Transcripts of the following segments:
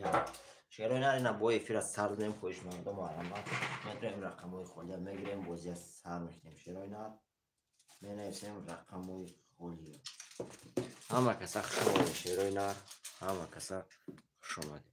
1. Шерои нар ина бо эфира сар додем, хоҳишмандо марҳамат. Метавонем рақамҳои холия мегирем, бозия сар мекунем. Шерои нар менависем рақамҳои холия. Ҳама каса хуш омадед, шерои нар, ҳама каса хуш омадед.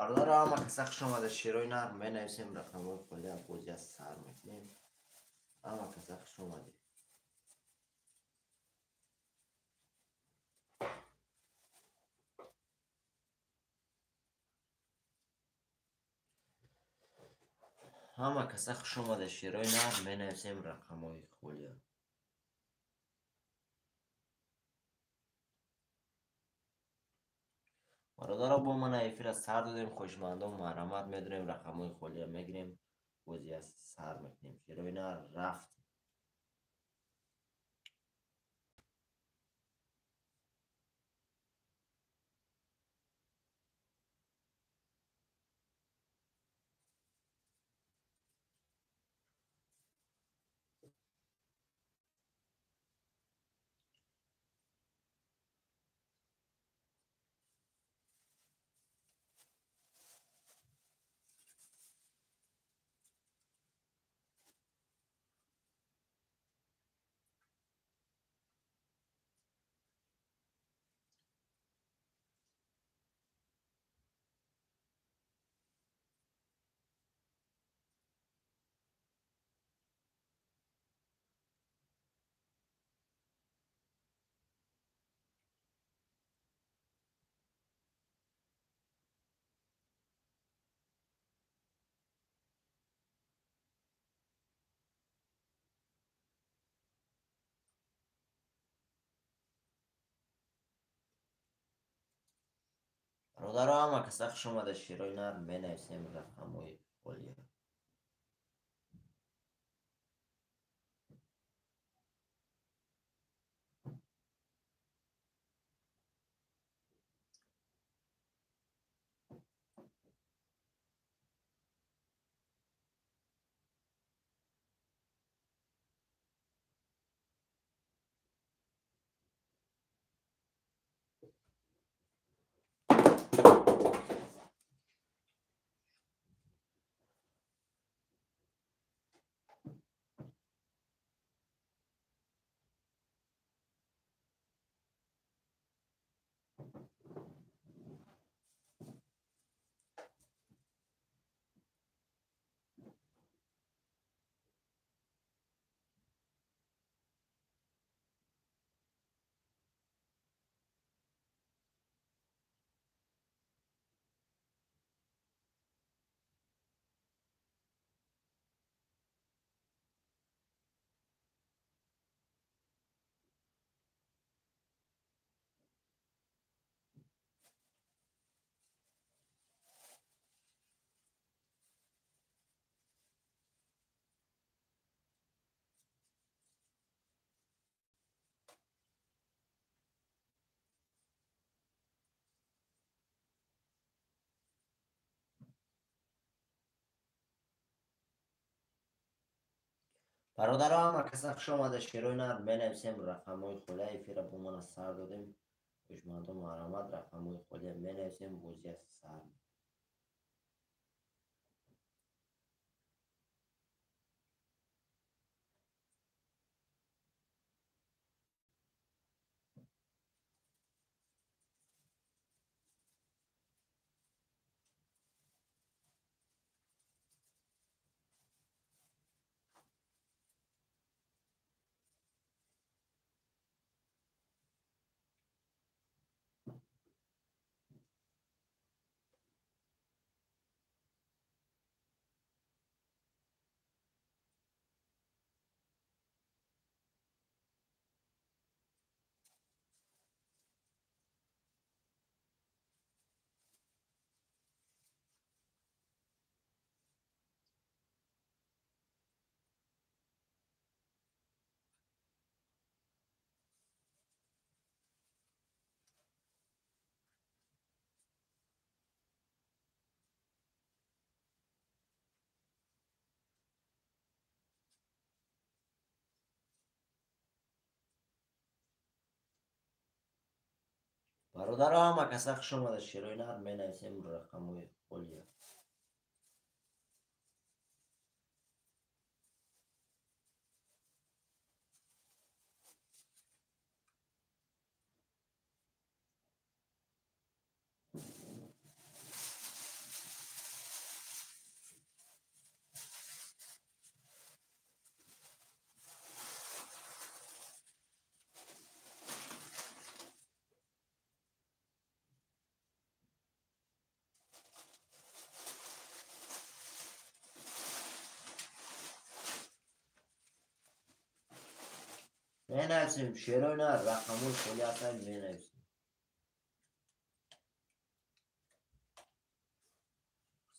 Бародаро, ҳама каса хуш омада, шерои нар менависем рақамҳои холия, бозия сар мекунем. Ҳама каса хуш омадед. Ҳама каса хуш омада, шерои нар менависем рақамҳои холия. Бародаро, бо мана эфира сар додем, хоҳишмандон марҳамат, медонем рақамҳои холия мегирем, бозия сар мекунем. Шерои нар рафт. Бародаро, ҳама каса хуш омада, шерои нар менависем рақамҳои холия. Бародаро, ҳама каса хуш омада, шерои нар. Менависем рақамҳои холия, эфира бо мана сар додем. Хушмандон, марҳамат, рақамҳои холия менависем, бозия сар. Бародаро, ҳама каса хуш омада, шерои нар. Менависем рақамҳои холия. Менависем шерои нар, рақамҳои холия ҳастанд, менависем.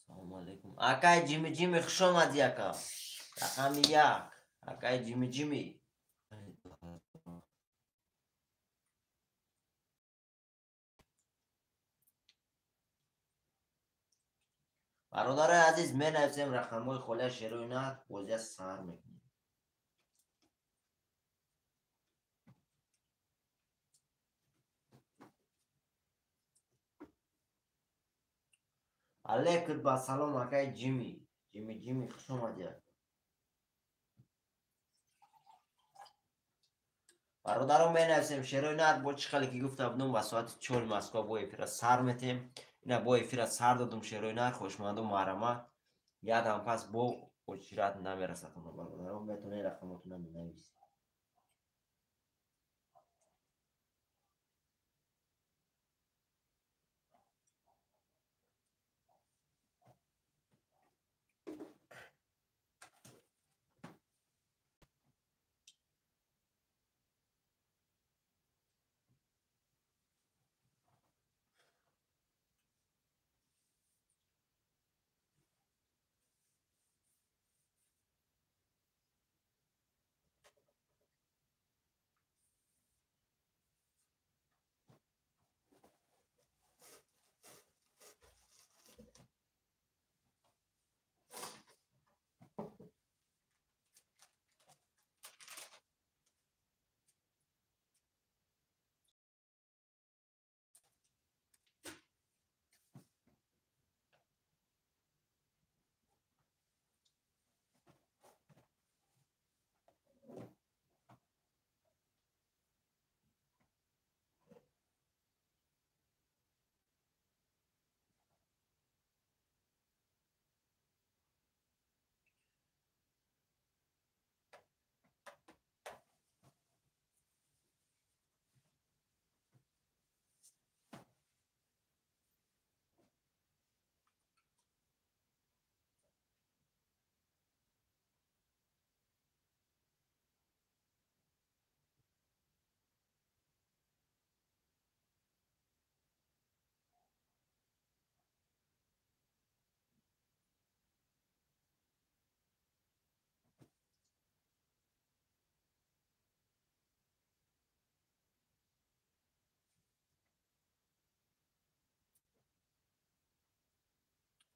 Салому алейкум. Акай Ҷими Ҷими, хуш омадӣ, ака. Рақами як. Акай Ҷими Ҷими. Бародарои азиз, менависем рақамҳои холия, шерои нар, бозия сар мекунем. Алейкум ба салом, акай Ҷими. Ҷими Ҷими, хуш омадӣ. Бародарон, менависем шерои нар, бо чӣ хеле ки гуфта будум, ба соати 4 Москва бо эфира сар метем. Ина бо эфира сар додум, шерои нар, хушманду марҳамат. Ядам пас бо очират намерасад. Бародарон, метавонед рақамотона нависед.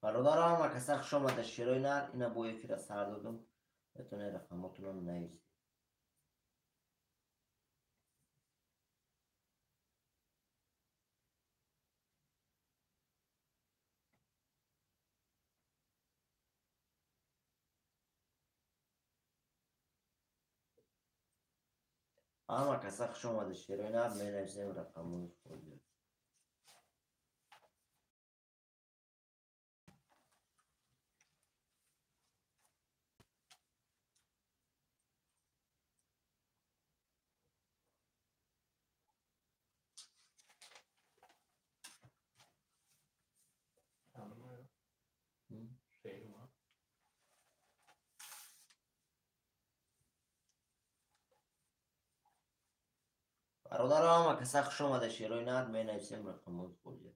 Бародаро, ҳама каса хуш омада, шерои нар. Ина бо эфира сар додум. Метавонед рақамотонро нависед. Ҳама каса хуш омада, шерои нар, менависем рақамҳои холиро. Бародаро, ҳама каса хуш омада, шерои нар, менависем рақамҳои холиро.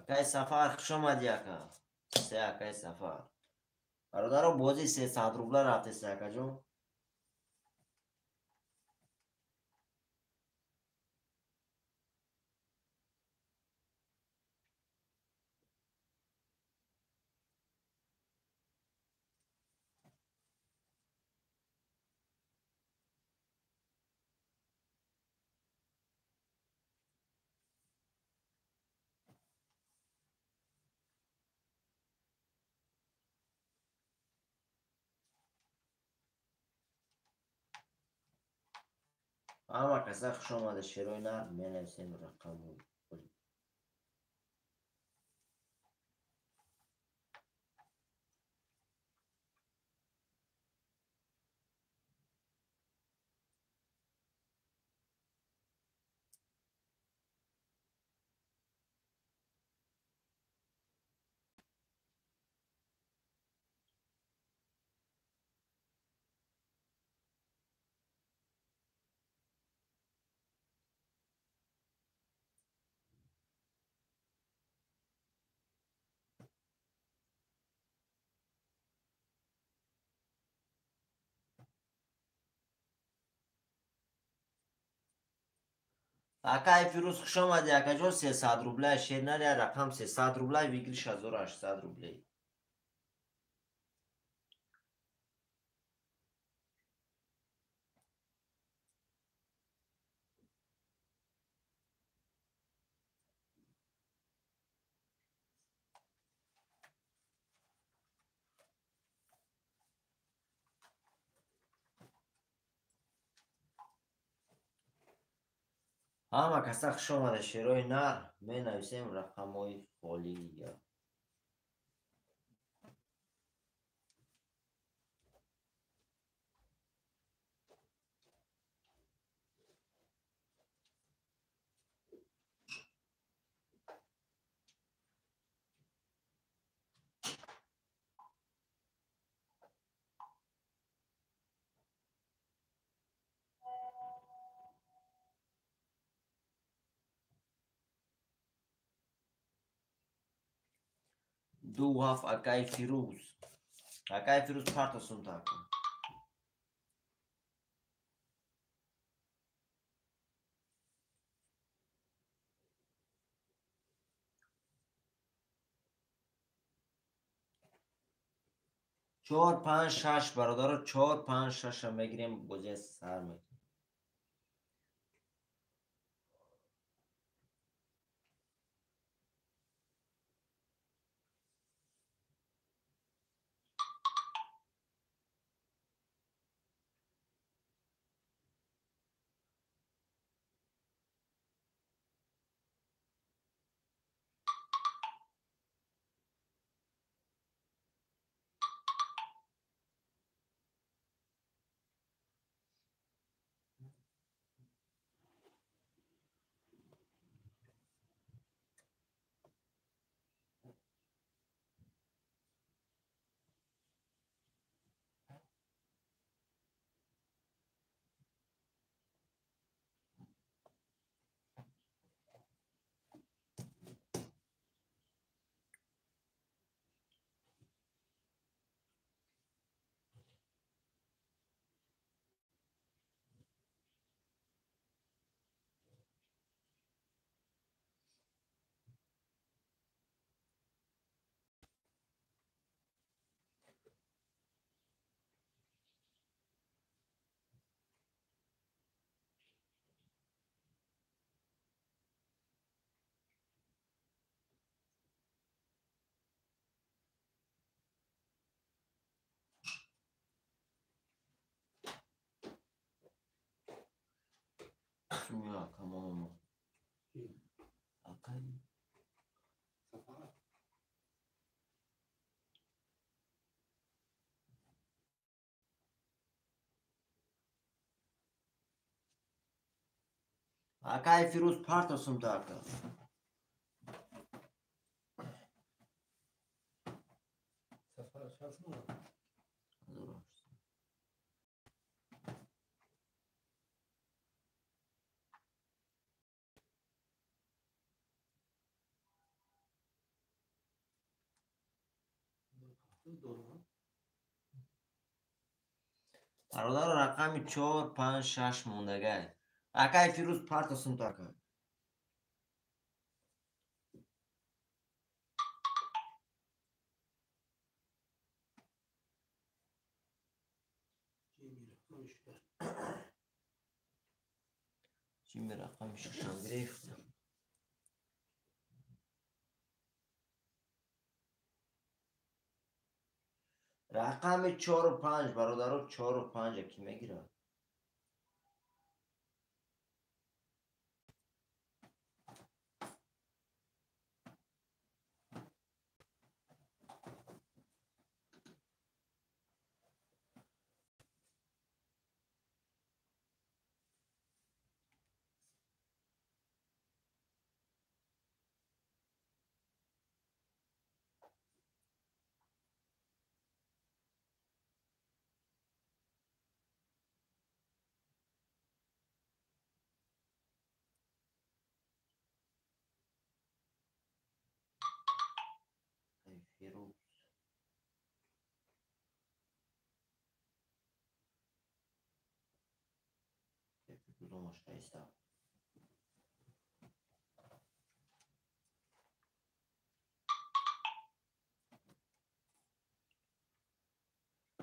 Акай Сафар, хуш омадӣ, ака. Се акай Сафар. Бародаро, бозӣ 300 рубла рафтест, акаҷон. Ҳама каса хуш омада, шерои нар, менависем рақамҳои холӣ. Акай Фирӯз, хуш омадӣ, акаҷон. 300 рубля шернар, як рақам 300 рубля, выигрыш 1800 рублей. Ҳама каса хуш омада, шерои нар, менависем рақамҳои холия. Ду ҳафт, акай Фирӯз. Акай Фирӯз, партосун тако. Чор, панҷ, шаш, бародаро, чор, панҷ, шаша мегирем, бозия сар мекунем. Акамон омад. Акай. Акай Фирӯз партосум та ака. Бародаро рақами 4, 5, 6 мондагай. Акай Фирӯз партосум та ака. Чими рақами шашам гирифт. Рақами 4 5 бародаро 4 5 ки мегирад? Фирӯз. Фирӯз омад шаиста.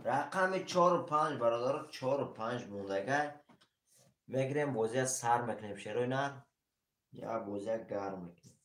Рақами 4 5 бародаро 4 5 мондагай. Мегирем бозия сар мекунем шерои нар. Я бозия гарм мекунем.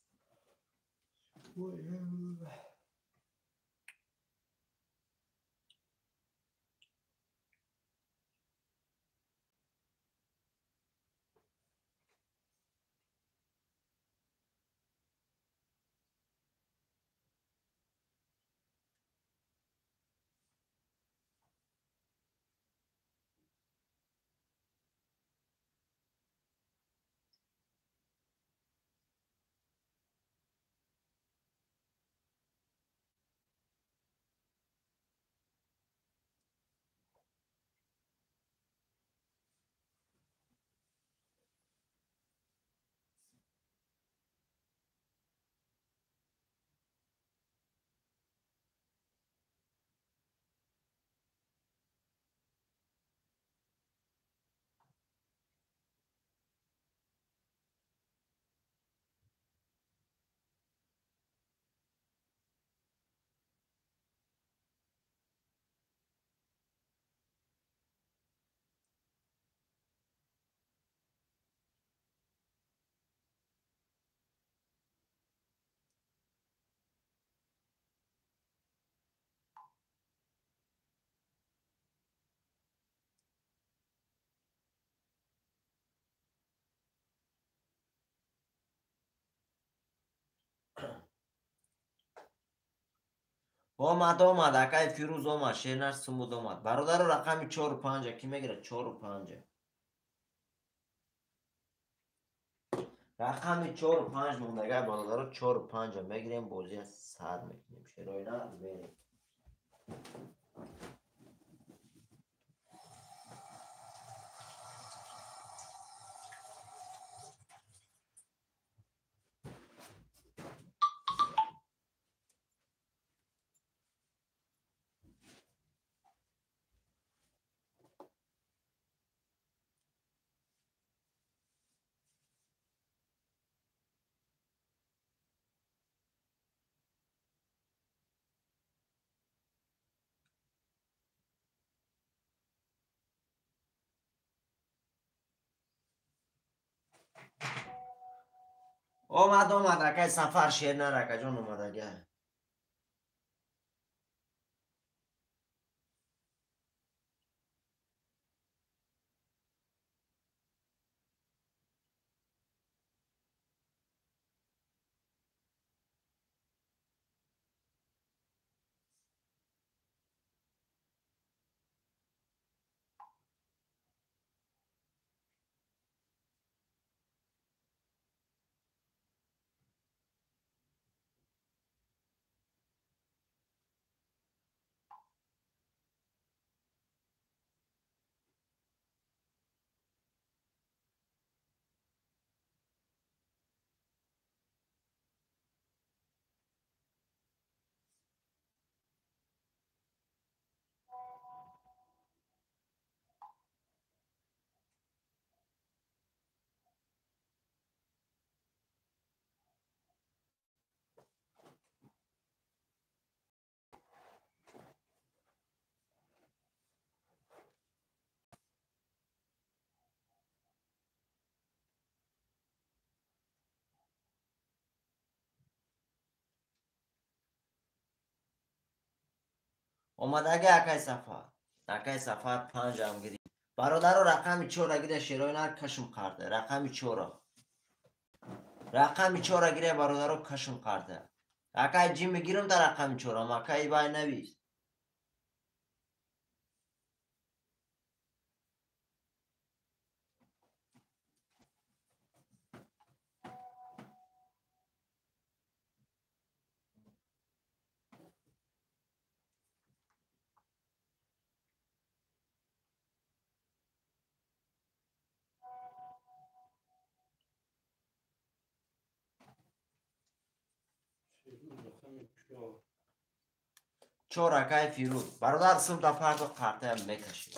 Омад, омад, акай Фирӯз омад, шернар сумуд омад. Бародаро рақами 4 5 ки мегирад? 4 5. Рақами 4 5 мондагай бародаро 4 5 мегирем, бозия сар мекунем. Шерои нар мерем. Омад, омад, акай Сафар шернар акаҷон омадага. Омадаги акай Сафар. Акай Сафар 5 гирифт. Бародаро рақами 4 гире шерои нар кашм карда. Рақами 4. Рақами 4 гире бародаро кашм карда. Акай Ҷими гирам дар рақами 4, акай бай навис. Чор акай Фирӯз. Бародар сум да парто қартаям мекашид.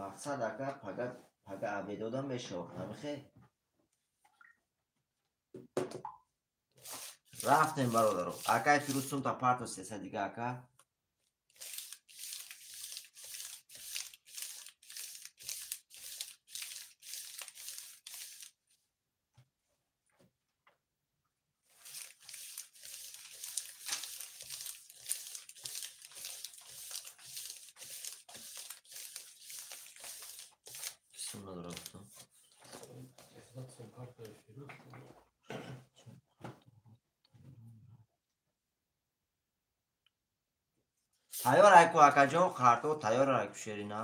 Мақсад ака пага абедода мешавад. Ҳамихе? Рафтем бародаро. Акай Фирӯз сумта парто 300 дига ака. Тайёр айку акаҷон, қарто тайёр айку шерина.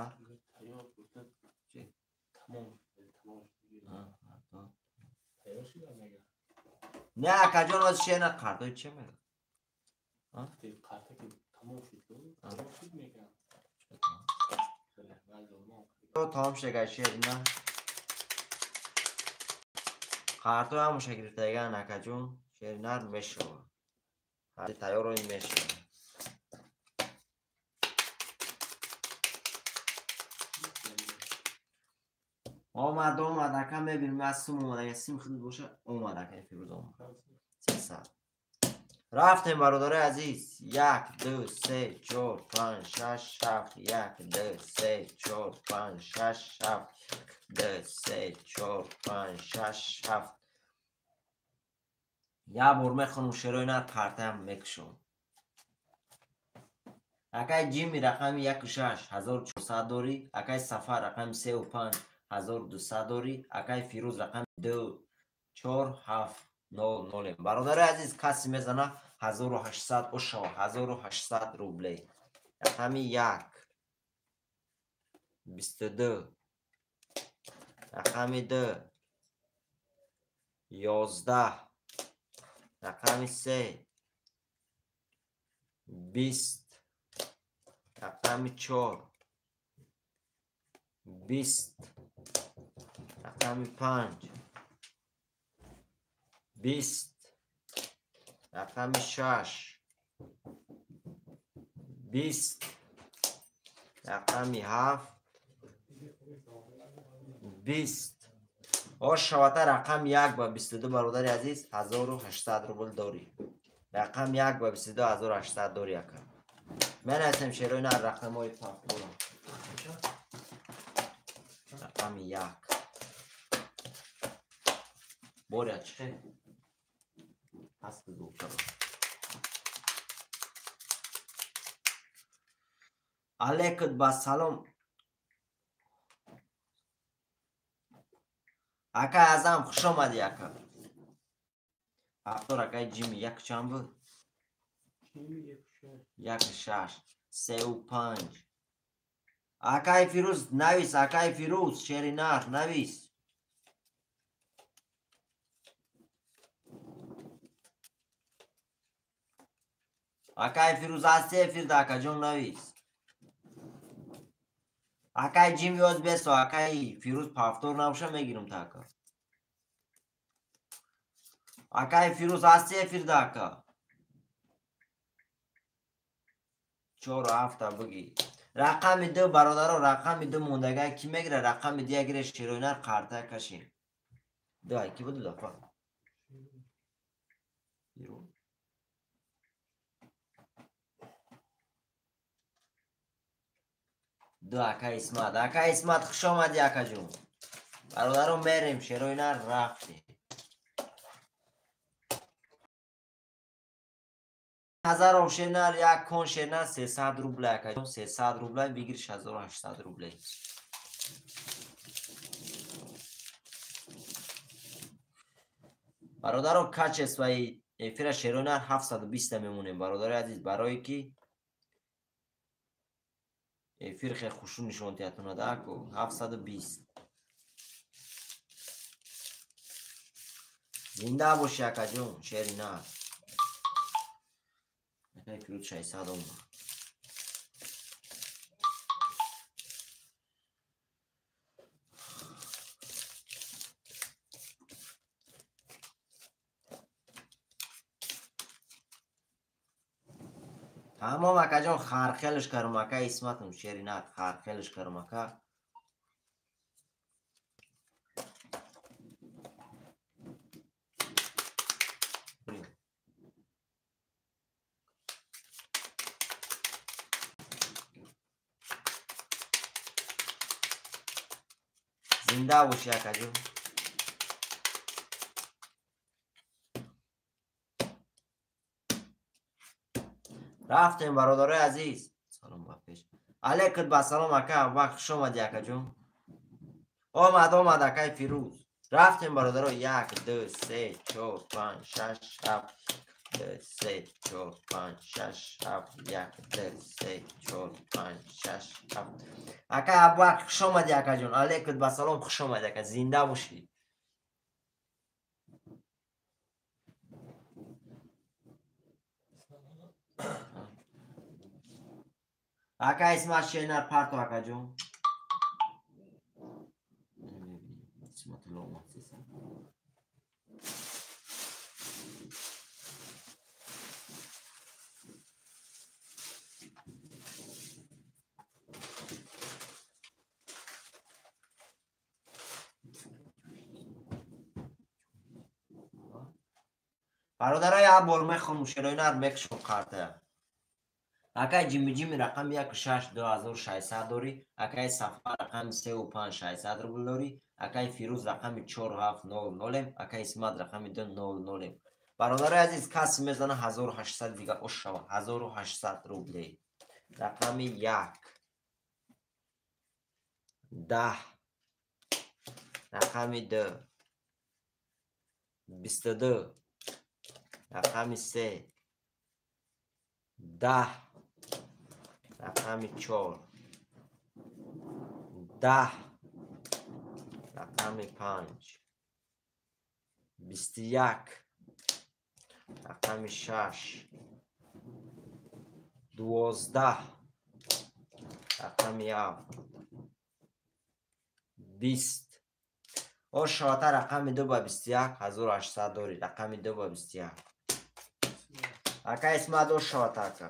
Не акаҷон, оз шерина қарто че мега? Тамом шега шерина. Қарто ҳамуша гирифтаган акаҷон, шеринар мешава. Тайёр мешава. Омад, омад, ака мебинем, аз сум омад, агар сим худит боша, омад, ака Фирӯз омад. 300. Рафтем бародарои азиз. 1, 2, 3, 4, 5, 6, 7, 1, 2, 3, 4, 5, 6, 7, 2, 3, 4, 5, 6, 7. Як бор мехонам шерои нар қартаям мекушам. Акай Ҷими рақами 1 6, 1400 дорӣ, акай Сафар рақами 3 5, 1200 дорӣ, акай Фирӯз рақами 2 4 7 0 0. Бародари азиз, каси мезана 1800 ошава, 1800 рублей. Рақами 1 22, рақами 2 11, рақами 3 20, рақами 4 20, рақами 5 20, рақами 6 20, рақами 7 20. Ошавата рақами 1 ба 22 бародари азиз 1800 рубл дорӣ. Рақами 1 ба 22 1800 дорӣ ака. Мен ҳастем шерои нар рақамҳои пафпора. Рақами 1. Боря чихе? Ҳаст гуфтаро. Алейкум ба салом. Ака Азам хуш омадӣ ака. Автор акай Ҷими як чанд буд? 1 6 3 5. Акай Фирӯз навис, акай Фирӯз, шери нар навис. Акай Фирӯз ҳасти эфирда, акаҷон, навис. Акай Ҷим ёз бесо, акай Фирӯз, повтор набоша, мегирам та, ака. Акай Фирӯз ҳасти эфирда, ака? Чору ҳафта бигӣ. Рақами ду, бародаро, рақами ду мондага, кӣ мегира? Рақами ду ягире, шероинар, қарта кашем. Ду ай ки буду дафа? Берун. Ду ака Исмат. Ака Исмат, хуш омадӣ, акаҷон. Бародаро, мерем, шероинар, рафтем. Ҳазаров шернар, як кон шернар 300 рубля, акаҷон, 300 рубля бигир, 1800 рубля. Бародаро, качествои эфира шеронар 720 мемонем, бародари азиз, барое ки эфир хеле хушрӯ нишон диҳатонада аку. 720. Зинда бошӣ, акаҷон, шери нар. Акай Фирӯз 600 омад. Тамом, акаҷон, хархелш карм, ака Исматам, шери нар, хархелш карм, ака. Зинда бошӣ, акаҷон. Рафтем, бародарои азиз. Салом ба пеш. Алейкум ба салом, ака, вақт хуш омадӣ, акаҷон. Омад, омад акай Фирӯз. Рафтем, бародаро. Як, ду, се, чор, панҷ, шаш, ҳафт, ду, се, чор, панҷ, шаш, ҳафт, як, ду, се, чор, панҷ, шаш, ҳафт. Ака Абубакр, хуш омадӣ, акаҷон. Алейкум ба салом, хуш омадӣ, ака, зинда бошӣ. Ака Исмат, шернар парто, акаҷон. Исматулло омад, сеса. Бародаро, як бор мехонум, шероинар, мекушом қартая. Акай Ҷимиҷими рақами яку шаш 2600 дорӣ, акай Сафар рақами сеу панҷ 600 рубл дорӣ, акай Фирӯз рақами чор ҳафт нол нолем, акай Исмат рақами ду нол нолем. Бародарои азиз, касе мезана, 1800 дига ош шава, 1800 рубле. Рақами як, 10, рақами ду, 22, рақами се, 10, рақами чор, 10, рақами панҷ, 21, рақами шаш, 12, рақами ҳафт, 20. О шоата рақами ду ба 21, 1800 дорӣ, рақами ду ба 21. Ака Исмат, о шоата, ака.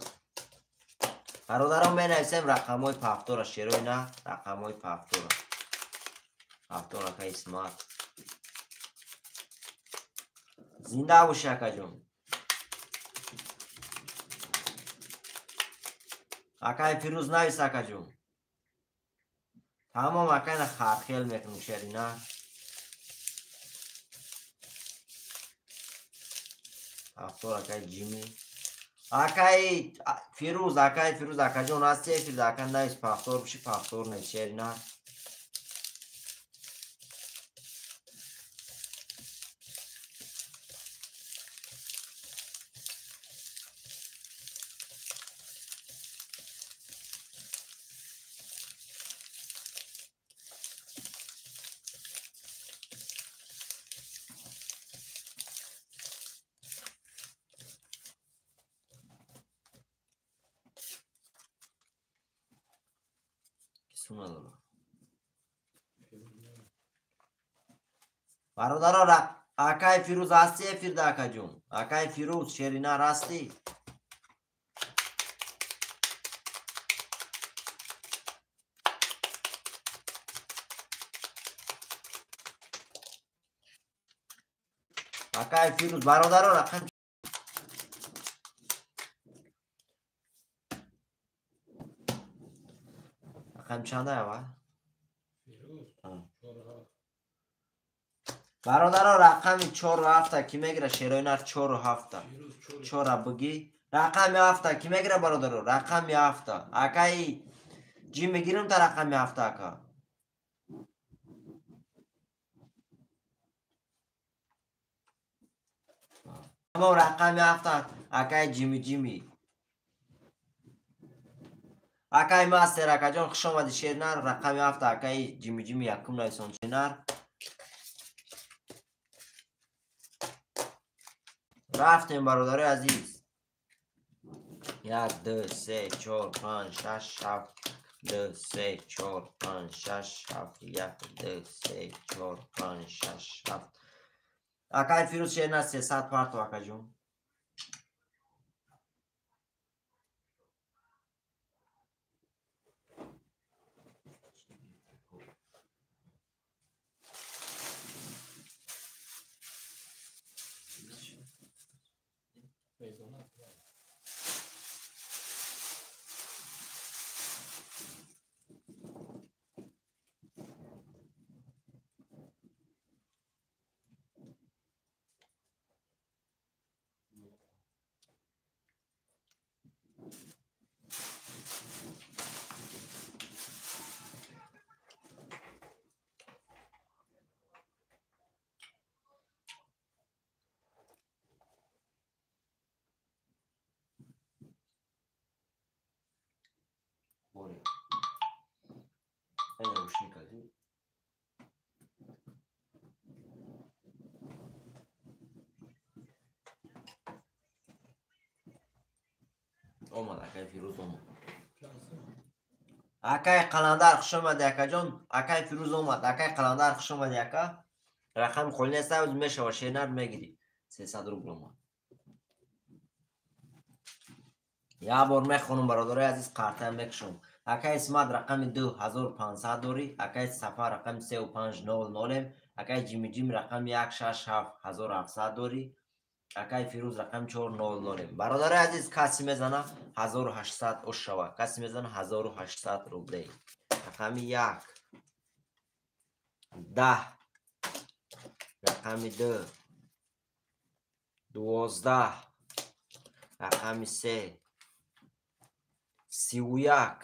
Бародарон, менависем рақамҳои повтора, шерои на, рақамҳои повтора. Повтор, ака Исмат. Зинда бошӣ, акаҷон. Акай Фирӯз, навис, акаҷон. Тамом, акайна хархел мекунем, шерина. Повтор, акай Ҷими. Акай Фирӯз, акай Фирӯз, акаҷон, ҳасти эфирда, ака, навис, повтор биши, повтор не, шерина. Сум надора. Бародаро, акай Фирӯз ҳасти эфирда, акаҷон? Акай Фирӯз, шеринар ҳастӣ? Акай Фирӯз, бародаро, рақам чанда ава? Бародаро, рақами 4 ва 7 ки мегира? Шерои нар 4 ва 7. Чора бугӣ. Рақами 7 ки мегира, бародаро? Рақами 7. Акаи ҷи мегирам та рақами 7, ака. Рақами 7, акаи Ҷими Ҷими. Акаи Мастер, акаҷон, хуш омадӣ. Шернар, рақами 7, акаи Ҷими Ҷими якум нависон. Шернар. Рафтем, бародарои азиз. Як, ду, се, чор, панҷ, шаш, ҳафт, ду, се, чор, панҷ, шаш, ҳафт, як, ду, се, чор, панҷ, шаш, ҳафт. Акаи Фирӯз, шернар, 300 парто, акаҷон. Боре. Ана рӯшнӣ кардӣ? Омад, акаи Фирӯз омад. Акаи Қаландар, хуш омадӣ, акаҷон. Акаи Фирӯз омад. Акаи Қаландар, хуш омадӣ, ака. Рақами холӣ нест, мешава, шернар мегирӣ. 300 рубл омад. Як бор мехонам, бародарои азиз, қартаям мекушам. Акаи Исмат, рақами 2500 дорӣ. Акаи Сафар, рақами сеу панҷ нол нолем. Акаи Ҷимиҷим, рақами як, шаш, ҳафт, 1700 дорӣ. Акаи Фирӯз, рақами чор нол нолем. Бародарои азиз, касе мезана, 1800 ош шава. Касе мезана, 1800 рублей. Рақами як, 10, рақами ду, 12, рақами се, 31,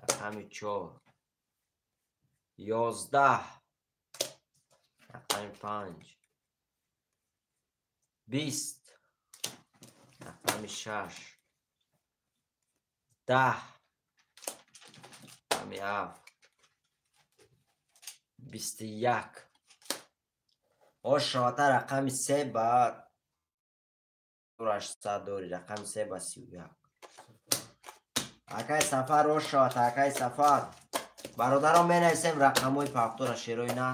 рақами чор, 11, рақами панҷ, 20, рақами шаш, 10, рақами ҳафт, 21. Ош шавата. Рақами се ба 800 дорӣ. Рақами се ба 31. Акаи Сафар, ош шавата, акаи Сафар. Бародарон, менависем рақамҳои пафтора, шерои на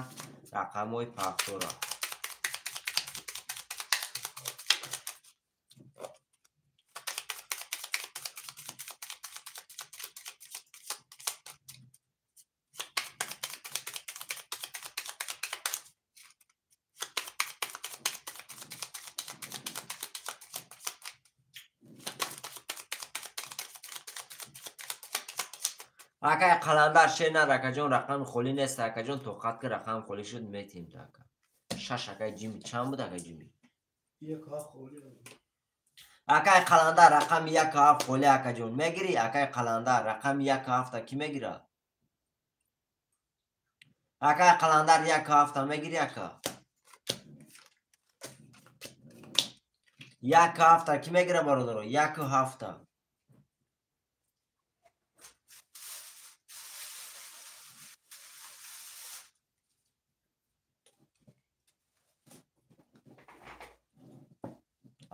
рақамҳои пафтора. Акай Қаландар, шер нар, акаҷон, рақами холӣ нест, акаҷон, тоқат ки рақам холӣ шуд, метем ака. Шаш, акай Ҷими, чанд буд, акай Ҷими? Акай Қаландар, рақами як ҳафт холӣ, акаҷон, мегирӣ? Акай Қаландар, рақами як ҳафта кӣ мегирад? Акай Қаландар, як ҳафта мегирӣ, ака? Як ҳафта кӣ мегира, бародаро? Як ҳафта.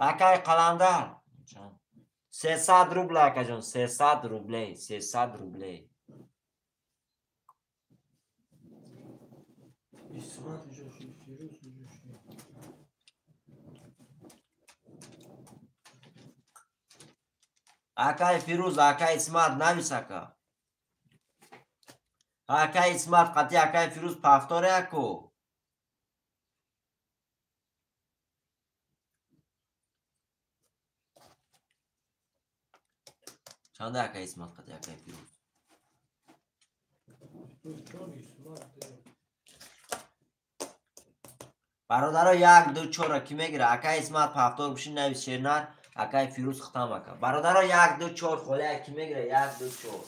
Акай Қаландар, 300 рубла, акаҷон, 300 рублей, 300 рублей. Исмат ҷоши, Фирӯз ҷоши. Акай Фирӯз, акай Исмат, навис ака. Акай Исмат, қати акай Фирӯз повторе аку. Чанда акай Исмат, қати акай Фирӯз? Бародаро, 1 2 4 ки мегира? Акай Исмат повтор бишин, навис шернар, акай Фирӯз хитам ака. Бародаро, 1 2 4 холия ки мегира? 1 2 4.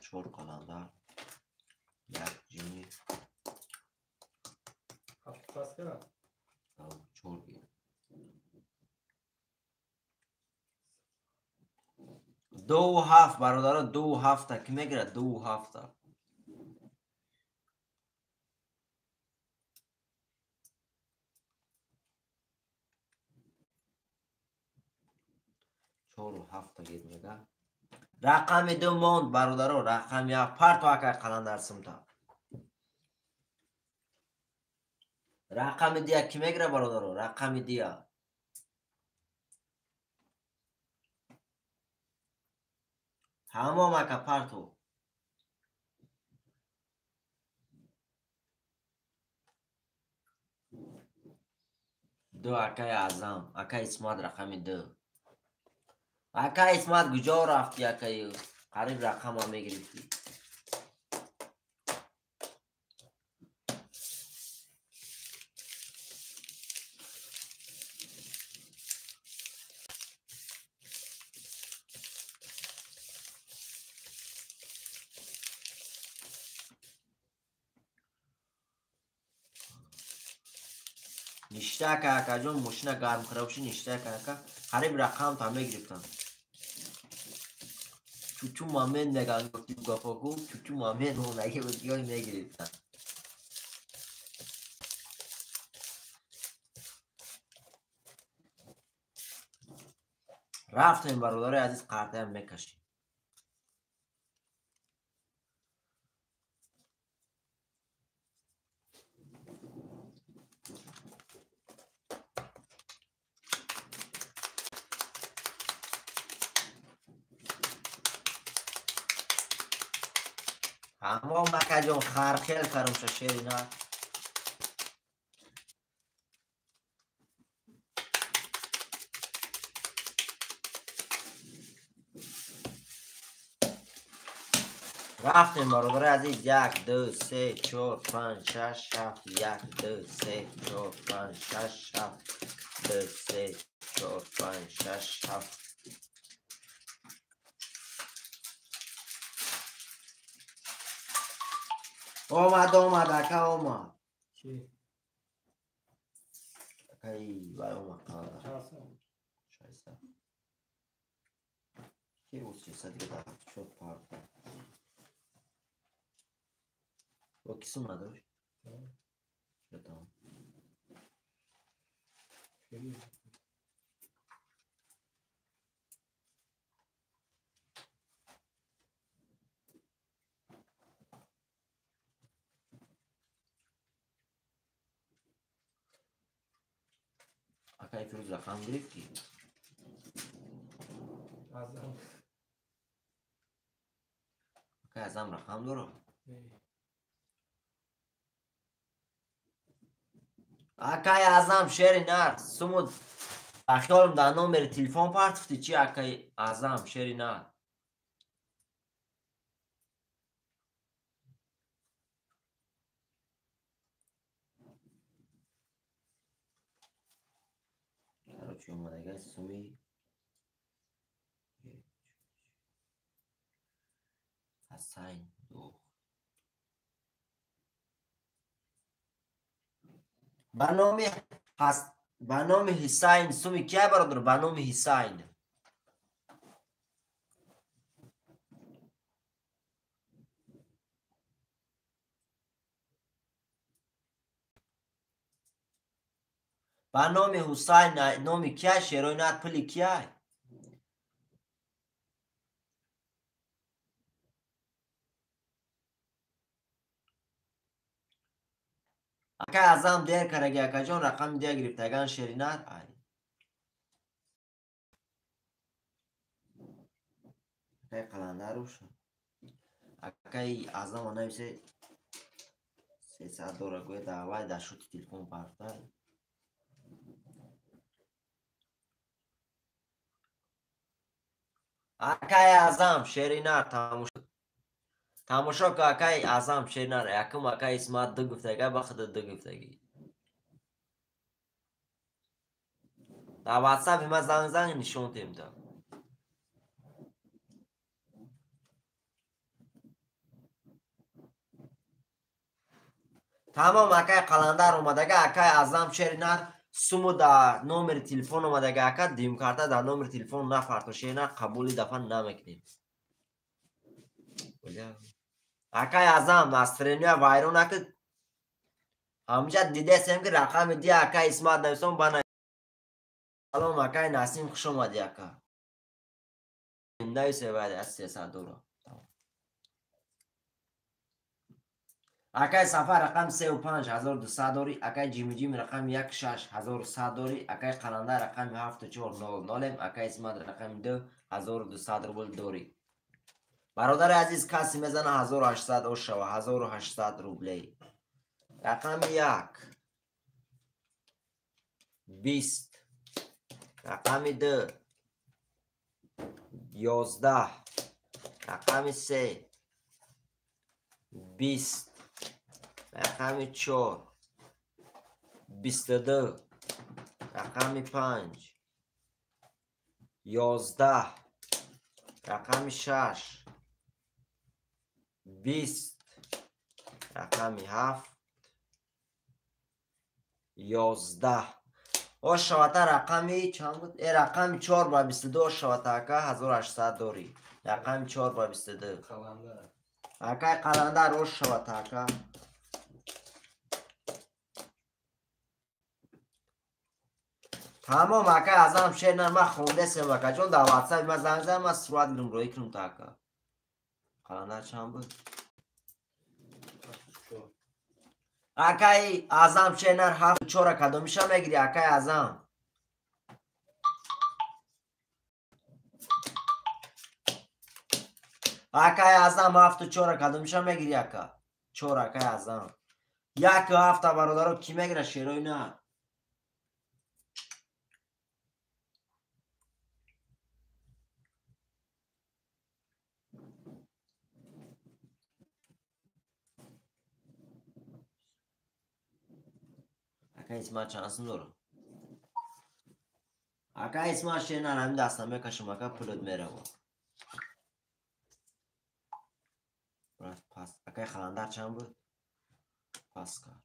Чор қаландар, як ҷини. Чор гир. 2 7 бародаро, 2 7 ки мегирад? 2 7. Чору ҳафта гир мега. Рақами 2 монд бародаро, рақами 1 парто акай қаландар сумта. Рақами 2 ки мегира бародаро? Рақами 2. Тамом ака, парто. Ду акай Аъзам, акай Исмат рақами 2. Ака Исмат куҷо рафти акай? Қариб рақама мегирифтӣ. Ништака акаҷон, мошина гарм карда боши, ништака ака. Қариб рақамта мегирифтам. Чучу момент меган гуфти гапоку, чучу момент онаги буд ёй мегирифтам. Рафтем бародари азиз, қартаям мекашем. Тамом акаҷон, хархел карумша шерина. Рафтем бародари азиз, 1 2 3 4 5 6 7, 1 2 3 4 5 6 7, 2 3 4 5 6 7. Омад, омад, ака омад. Чи? Акай, вай омад, қаландар. 600. Ки уз 600 дига дар чот парта. О, ки сум надошт? Тамом. Акай Фирӯз рақам гирифтӣ? Аъзам. Акай Аъзам рақам дорад? Акай Аъзам шери нар, сумуд ахёлам дар номери телефон партуфтӣ чи акай Аъзам шери нар? Короче, омадага суми Ҳасайн ду. Ба номи ҳаст, ба номи Ҳусайн суми кия бародар? Ба номи Ҳусайн. Ба номи Ҳусайн номи кия шерои нар пули кия? Акай Азам дер караги акаҷон рақами дия гирифтаган шеринар. Ай. Акай Қаландар уша. Акай Азам нависе 300 дора гӯя давай дар шути телефон партай. Акай Азам шеринар тамошо. Тамошо ка акай Азам шеринар якум акай Исмат ду гуфтага ба худ ду гуфтаги. Дар WhatsApp ма занг занг нишон темда. Тамом акай Қаландар омадага акай Азам шеринар суму дар номери телефон омадага ака дим карта дар номери телефон нафарто шеринар қабули дафа намекунем. Акай Азам настроения вайрон накунед. Ҳамҷа дидесем ки рақами дия акай Исмат нависон ба Салом акай Насим хуш омадӣ ака. Нависе баъд аз 300 доллар. Акай Сафар рақам 3 5 1200 дорӣ, акай Ҷимиҷим рақами 1 6 1100 дорӣ, акай Қаландар рақами 7 4 0 0, акай Исмат рақами 2 1200 рубл дорӣ. Бародари азиз касе мезана 1800 ош шава 1800 рублей. Рақами 1 20, рақами 2 11, рақами 3 20, рақами 4 22, рақами 5 11, рақами 6 20, рақами 7 11. Ош шавата рақами чанд буд? Рақами 4 ба 22 ош шавата ака 1800 дорӣ. Рақами 4 ба 22. Қаландар. Акай Қаландар ош шавата ака. Тамом акай Азам шернар ма хондесем акаҷон дар WhatsApp ма занг зад ма сурат гирам роӣ кунам та ака. Қаландар чанд буд? Акай Азам шернар 7 4 кадомиша мегири акай Азам? Акай Азам 7 4 кадомиша мегири ака? 4 акай Азам. 1 7 бародаро ки мегира шерои на? Акай Исмат чанд сум дорад? Акай Исмат шернар ҳамин даста мекашам ака пулат мерава. Брат пас. Акай Қаландар чанд буд? Пас кард.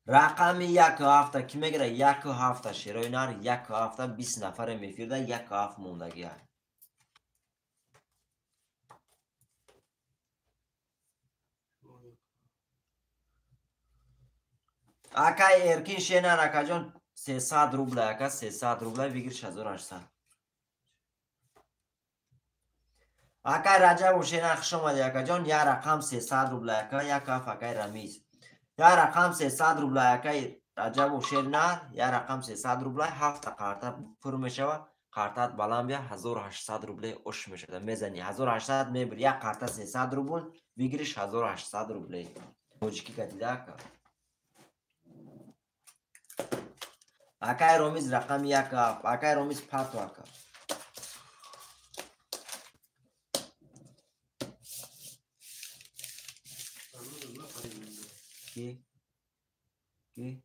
Рақами 1 7 ки мегира? 1 7 шерои нар 1 7 20 нафаре мефирда 1 7 мондагӣ. Акай Эркин шенар акаҷон 300 рубла ака 300 рубла бигир 1800. Акай Раҷабов шенар хуш омадӣ акаҷон як рақам 300 рубла ака як ҳафт акай Рамиз. Як рақам 300 рубла акай Раҷабов шернар як рақам 300 рубла ҳафта қарта пур мешава қартат баланд бия 1800 рубле ош мешава мезани 1800 мебири як қарта 300 рубл бигириш 1800 рубле. Тоҷикӣ катида ака. Акай Ромиз рақами 1 7 акай Ромиз пату ака. Ки? Ки?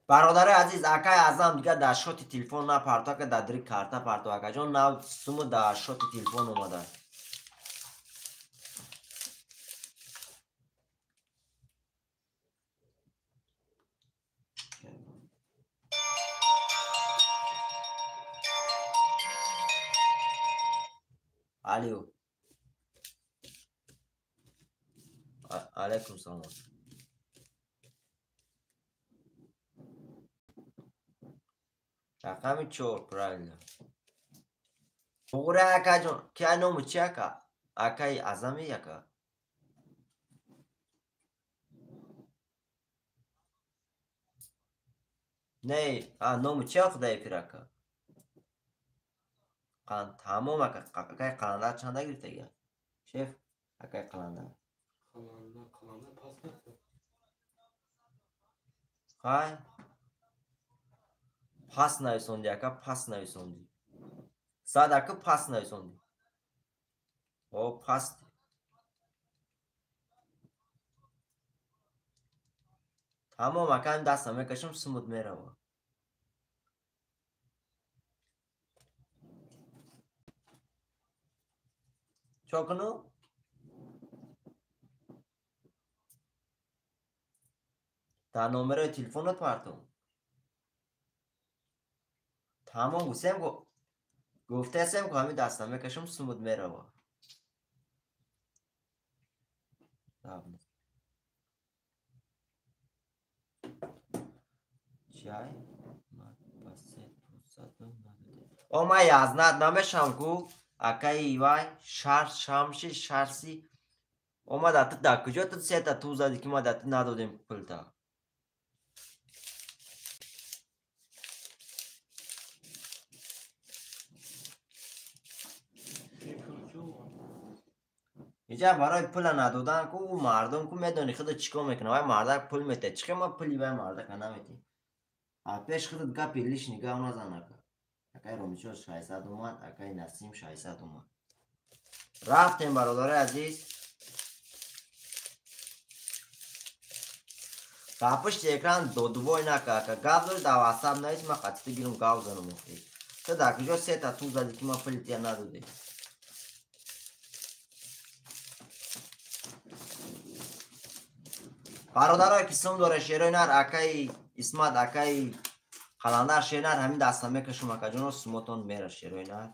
Бародари азиз акай Азам дига дар шоти телефон напарто ака дар дри карта парто акаҷон нав суму дар шоти телефон омада. Алё. Алейкум салом. Рақами 4, правильно. Туғри акаҷон, ки ай ному чи ака? Акаи Азами ака? Не, а ному чи худои пир ака? Тамом ака, акаи Қаландар чанда гирифтагия? Шеф, акаи Қаландар. Қаландар пас накард. Хай? Пас нависонди ака, пас нависонди. Сад ака пас нависонди. О, пас. Тамом ака, ин даста мекашам, сумут мерава. Чо куну? Дар номерои телефонат партум. Тамом гуфтем, гуфтасем, ку ҳамин даста мекашам, сумут мерава. Чай? О, ман язнат намешам ку акаи вай шар шамши шарси. О, ма дар ту дар куҷо ту сета ту зади ки ма дар ту надодем пулта? Иҷа барои пула надодан ку мардум ку медони худо чӣ кор мекунад. Вай мардак пул метиҳад. Чӣ ма пули вай мардака наметиҳем? А пеш худат гапи лишний гап назан ака. Акаи Ромишо 600 омад, акаи Насим 600 омад. Рафтем бародарои азиз. Дар пушти экран додувой нака ака. Гап дори дар ватсап навис, ман қатита гирам гап занам охир. Ту дар куҷо сета ту зади ки ман пули тия надодем? Бародарое ки сум доре шерои нар, акаи Исмат, акаи Қаландар шернар, ҳамин даста мекашум акаҷоно, сумотон мера шерои нар.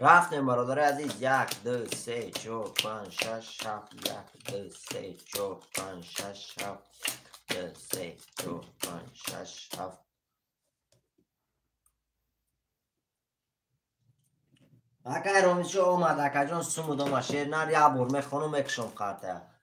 Рафтем бародари азиз. 1, 2, 3, 4, 5, 6, 7, 1, 2, 3, 4, 5, 6, 7, 2, 3, 4, 5, 6, 7. Акай Ромишо омад, акаҷон сумуд омад. Шернар як бор мехонум, мекушом қартая.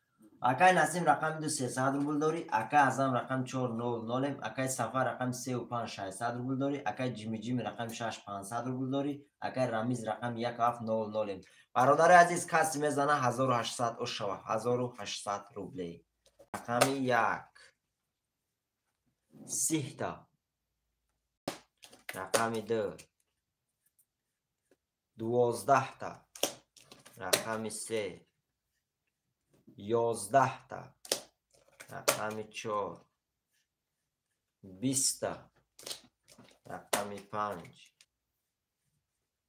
Акай Насим рақами 2 300 рубл дорӣ, акай Азам рақами 4 0 0, акай Сафар рақами 3 5 600 рубл дорӣ, акай Ҷимиҷими рақами 6 500 рубл дорӣ, акай Рамиз рақами 1 7 0 0. Бародари азиз, каси мезана 1800 ошава, 1800 рублей. Рақами 1 30та, рақами 2 12та, рақами 3 11та, рақами 4 20та, рақами 5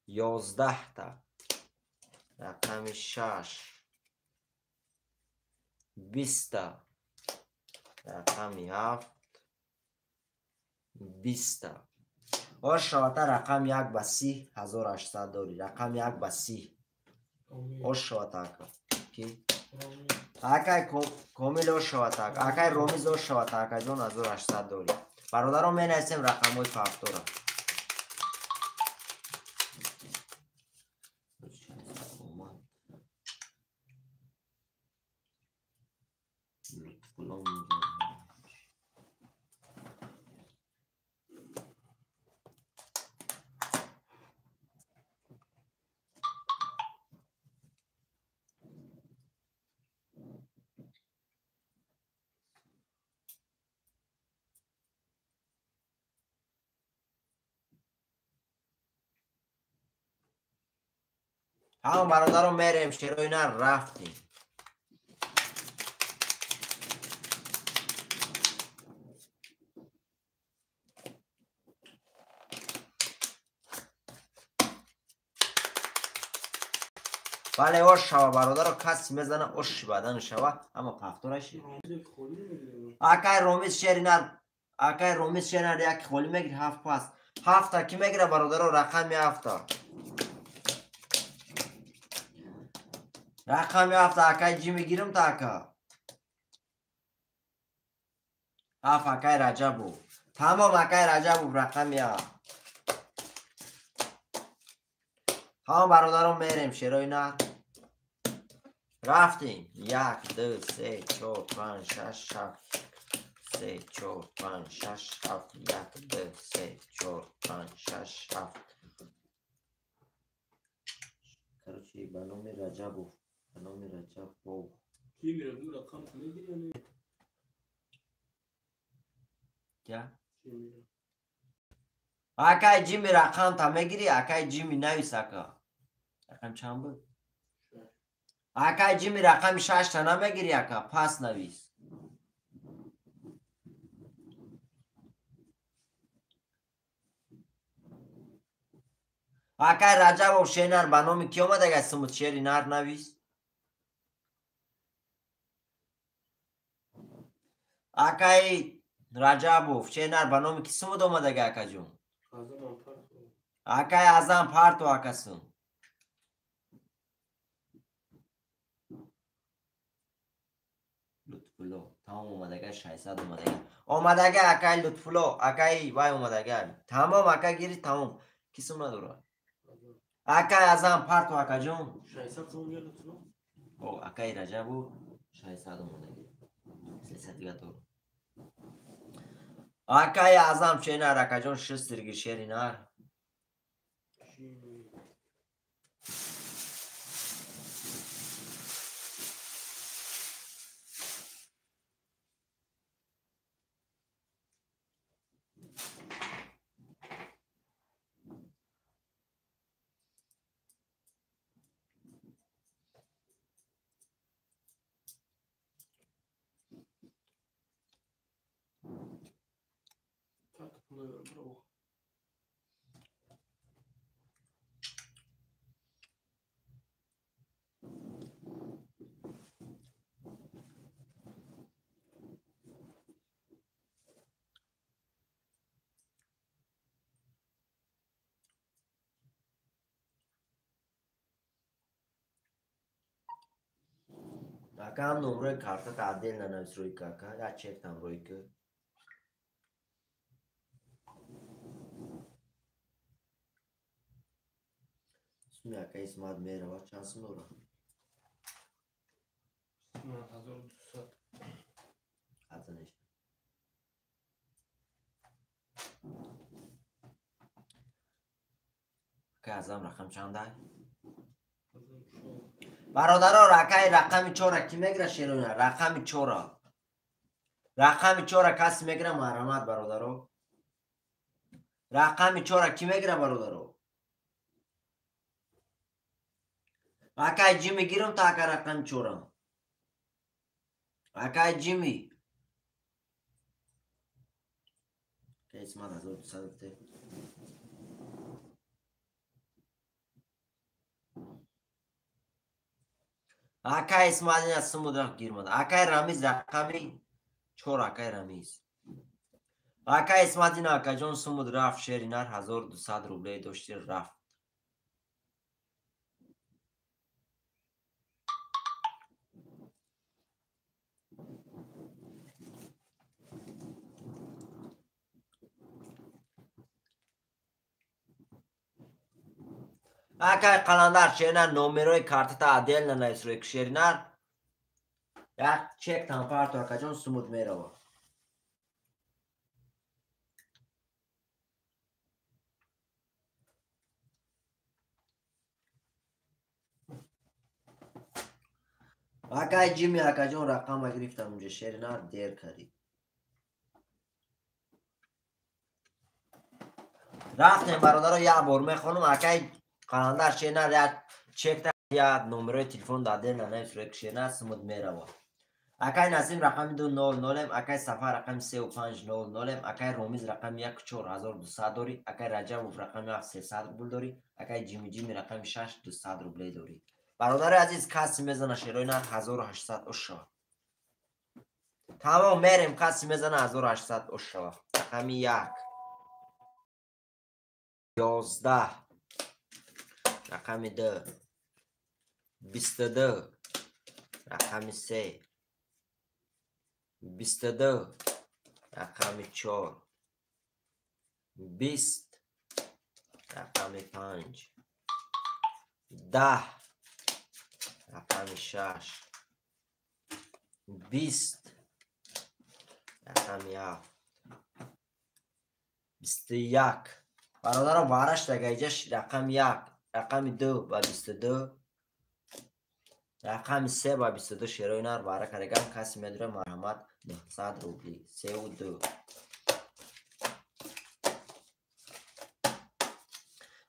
11та, рақами 6 20та, рақами 7 20та. Ошавата рақами 1 ба 30 1800 дорӣ. Рақами 1 ба 30. Ошавата ака. Ки? Акай Комил ошавата ака. Акай Ромиз ошавата акаҷон 1800 дорӣ. Бародарон менависем рақамҳои фавтора. Ҳама бародаро мерем шерои нар рафтем. Бале ош шава бародаро, каси мезана оши бадан шава, ама пахтораши. Акай Ромиз шеринар, акай Ромиз шеринар як холи мегир ҳафт пас. Ҳафта ки мегира бародаро рақами ҳафта. Рақами ҳафта акай ҷи мегирам та ака. Ҳафт акай Раҷабов. Тамом акай Раҷабов рақами ҳафт. Ҳама бародарон мерем шерои нар. Рафтем. 1, 2, 3, 4, 5, 6, 7. 3, 4, 5, 6, 7. 1, 2, 3, 4, 5, 6, 7. Короче, ба номи Раҷабов. Ба номи Раҷабов. Ки мира рақам мегири не? Я? Акай Ҷими рақам та мегири, акай Ҷими навис ака. Рақам чанд буд? Акай Ҷими рақами 6 та намегири ака, пас навис. Акай Раҷабов шеринар ба номи ки омадага сумут шеринар навис. Акай Раҷабов шеринар ба номи ки сумут омадага акаҷон? Акай Азам парту акасум. Лутфулло тамом омадага 600 омадага. Омадага акай Лутфулло, акай вай омадага. Тамом ака гири тамом. Ки сум надора? Акай Азам парту акаҷон. 600 сум Лутфулло? О, акай Раҷабов 600 омадага. 300 дига дор. Акай Азам ченар акаҷон шистирги шеринар. Ака ҳам номрои картата отдельно навис рӯи ка, ака, як чектам рӯи ка. Суми ака Исмат мерава, чанд сум дора? 1200. Азанеш. Ака Азам рақам чандай? Бародаро, акай рақами 4 ки мегира шерона? Рақами 4. Рақами 4 каси мегира марҳамат бародаро. Рақами 4 ки мегира бародаро? Акай Ҷими гирам та ака рақами 4. Акай Ҷими. Акай Исмат 1200 те. Акай Исмаилина сумудрах гирмад. Акай Рамиз рақами 4 акай Рамиз. Акай Исмаилина акаҷон сумуд рафт шеринар 1200 рублей дошти рафт. Акай Қаландар шеринар номерои картата отдельно навис рӯи шеринар. Як чек тампарту акаҷон сумуд мерава. Акай Ҷими акаҷон рақама гирифтам унҷа шеринар дер кардӣ. Рафтем бародаро як бор мехонам акай Қаландар шеринар як чекта Номерои телефон дар дел нанавис кишена сумуд мерава. Акай Насим рақами 200, акай Сафар рақами 3500, акай Ромиз рақами 14200 дорӣ, акай Раҷабов рақами 7300 рубл дорӣ, акай Ҷими Ҷими рақами 6200 рубле дорӣ. Бародари азиз, каси мезана шерои нар 1800 ош шава. Тамом, мерем, каси мезана 1800 ош шава. Рақами 1 11, рақами 2 22, рақами 3 22, рақами 4 20, рақами 5 10, рақами 6 20, рақами 7 21. Бародаро, вараш дагаиҷа рақами 1, рақами 2 ва 22, рақами 3 ва 22 шерои нар вара караган каси медура марҳамат 900 рубли 3 ва 2.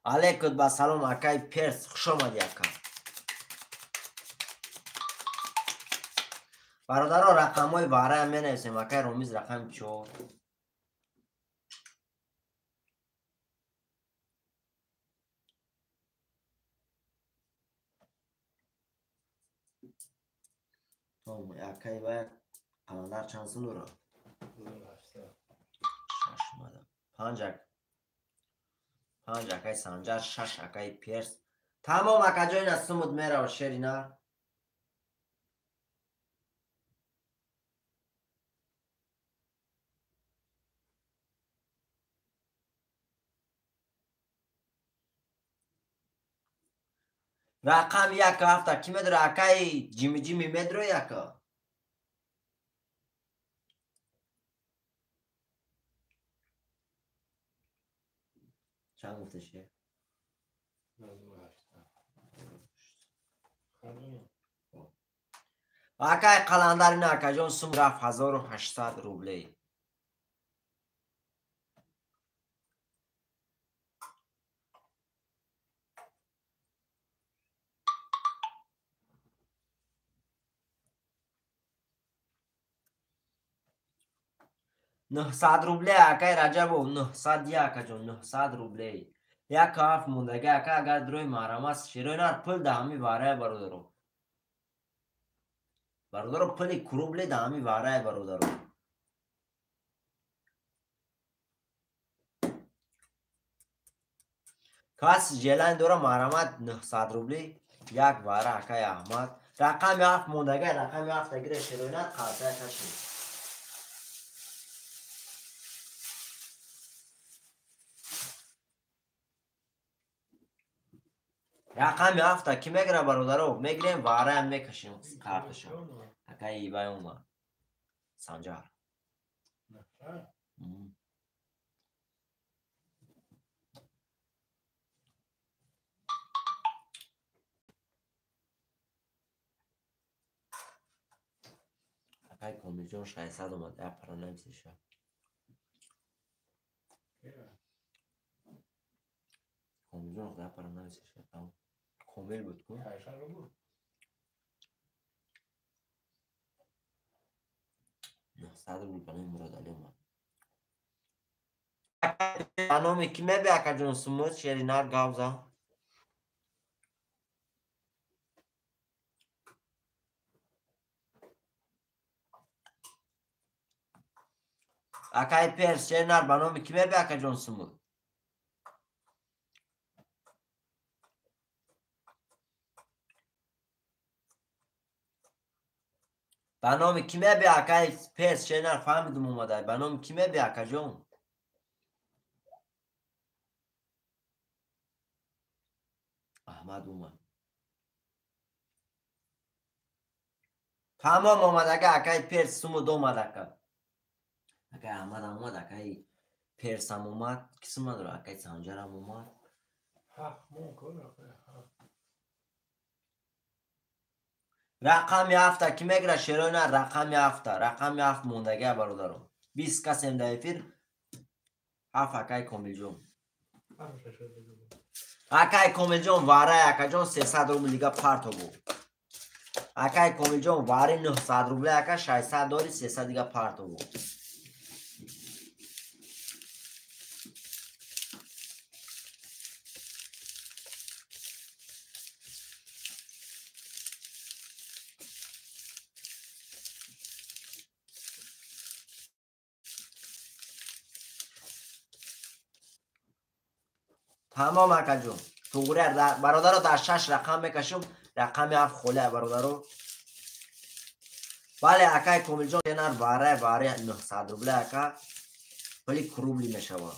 Алейкум ба салом акай Перс, хуш омадӣ ака. Бародаро, рақамҳои вараям менависем. Акай Ромиз рақами 4, акай ва Қаландар чанд сум дорад? 6 омада. 5 5 акай Санҷар, 6 акай Перс. Тамом акаҷои на сумуд мерава шери нар. Рақами 1 7 ки медора? Акай Ҷими Ҷими медро яка? Чанд гуфташи? Акай Қаландар ина акаҷон сум рафт 1800 рублей. 900 рублей акай Раҷабов, 900 акаҷон, 900 рублей. Як ҳафт мондага ака, агар дрои маҳрам аст шерои нар пул да ҳами варая бародаро. Бародаро, пули крубле да ҳами варая бародаро. Кас желани дора маҳрамат 900 рубли як вара акай Аҳмад. Рақами 7 мондага, рақами 7 гира шерои нар қалтая кашид. Рақами 7 ки мегира бародаро? Мегирем вараям мекашем карташа. Акай Ибай омад. Санҷар. Акай Комилҷон 600 омад. Як пара нависиша. Комилҷон як пара нависиша. Комил буд ку? 900 рубл барои Муродалӣ омад. Ба номи ки мебе акаҷон сумуд шери нар гавза? Акай Перс шери нар ба номи ки мебе акаҷон сумуд? Ба номи ки мебе акай Перс шери нар фаҳмидум омадай. Ба номи ки мебе акаҷон? Аҳмад омад. Тамом омадага акай Перс сумуд омад ака. Акай Аҳмадам омад, акай Персам омад, ки сум надора, акай Санҷарам омад. Рақами 7 ки мегира шерои нар? Рақами 7, рақами 7 мондага бародаро. 20 касем дар эфир. 7 акай Комилҷон. Акай Комилҷон варай акаҷон 300 рубл дига партобу. Акай Комилҷон вари 900 рубле ака 600 дори 300 дига партобу. Тамом акаҷон. Туғри бародаро дар 6 рақам мекашум, рақами 7 холия бародаро. Бале акай Комилҷон енар варай вари 900 рубле ака пули рубли мешавад.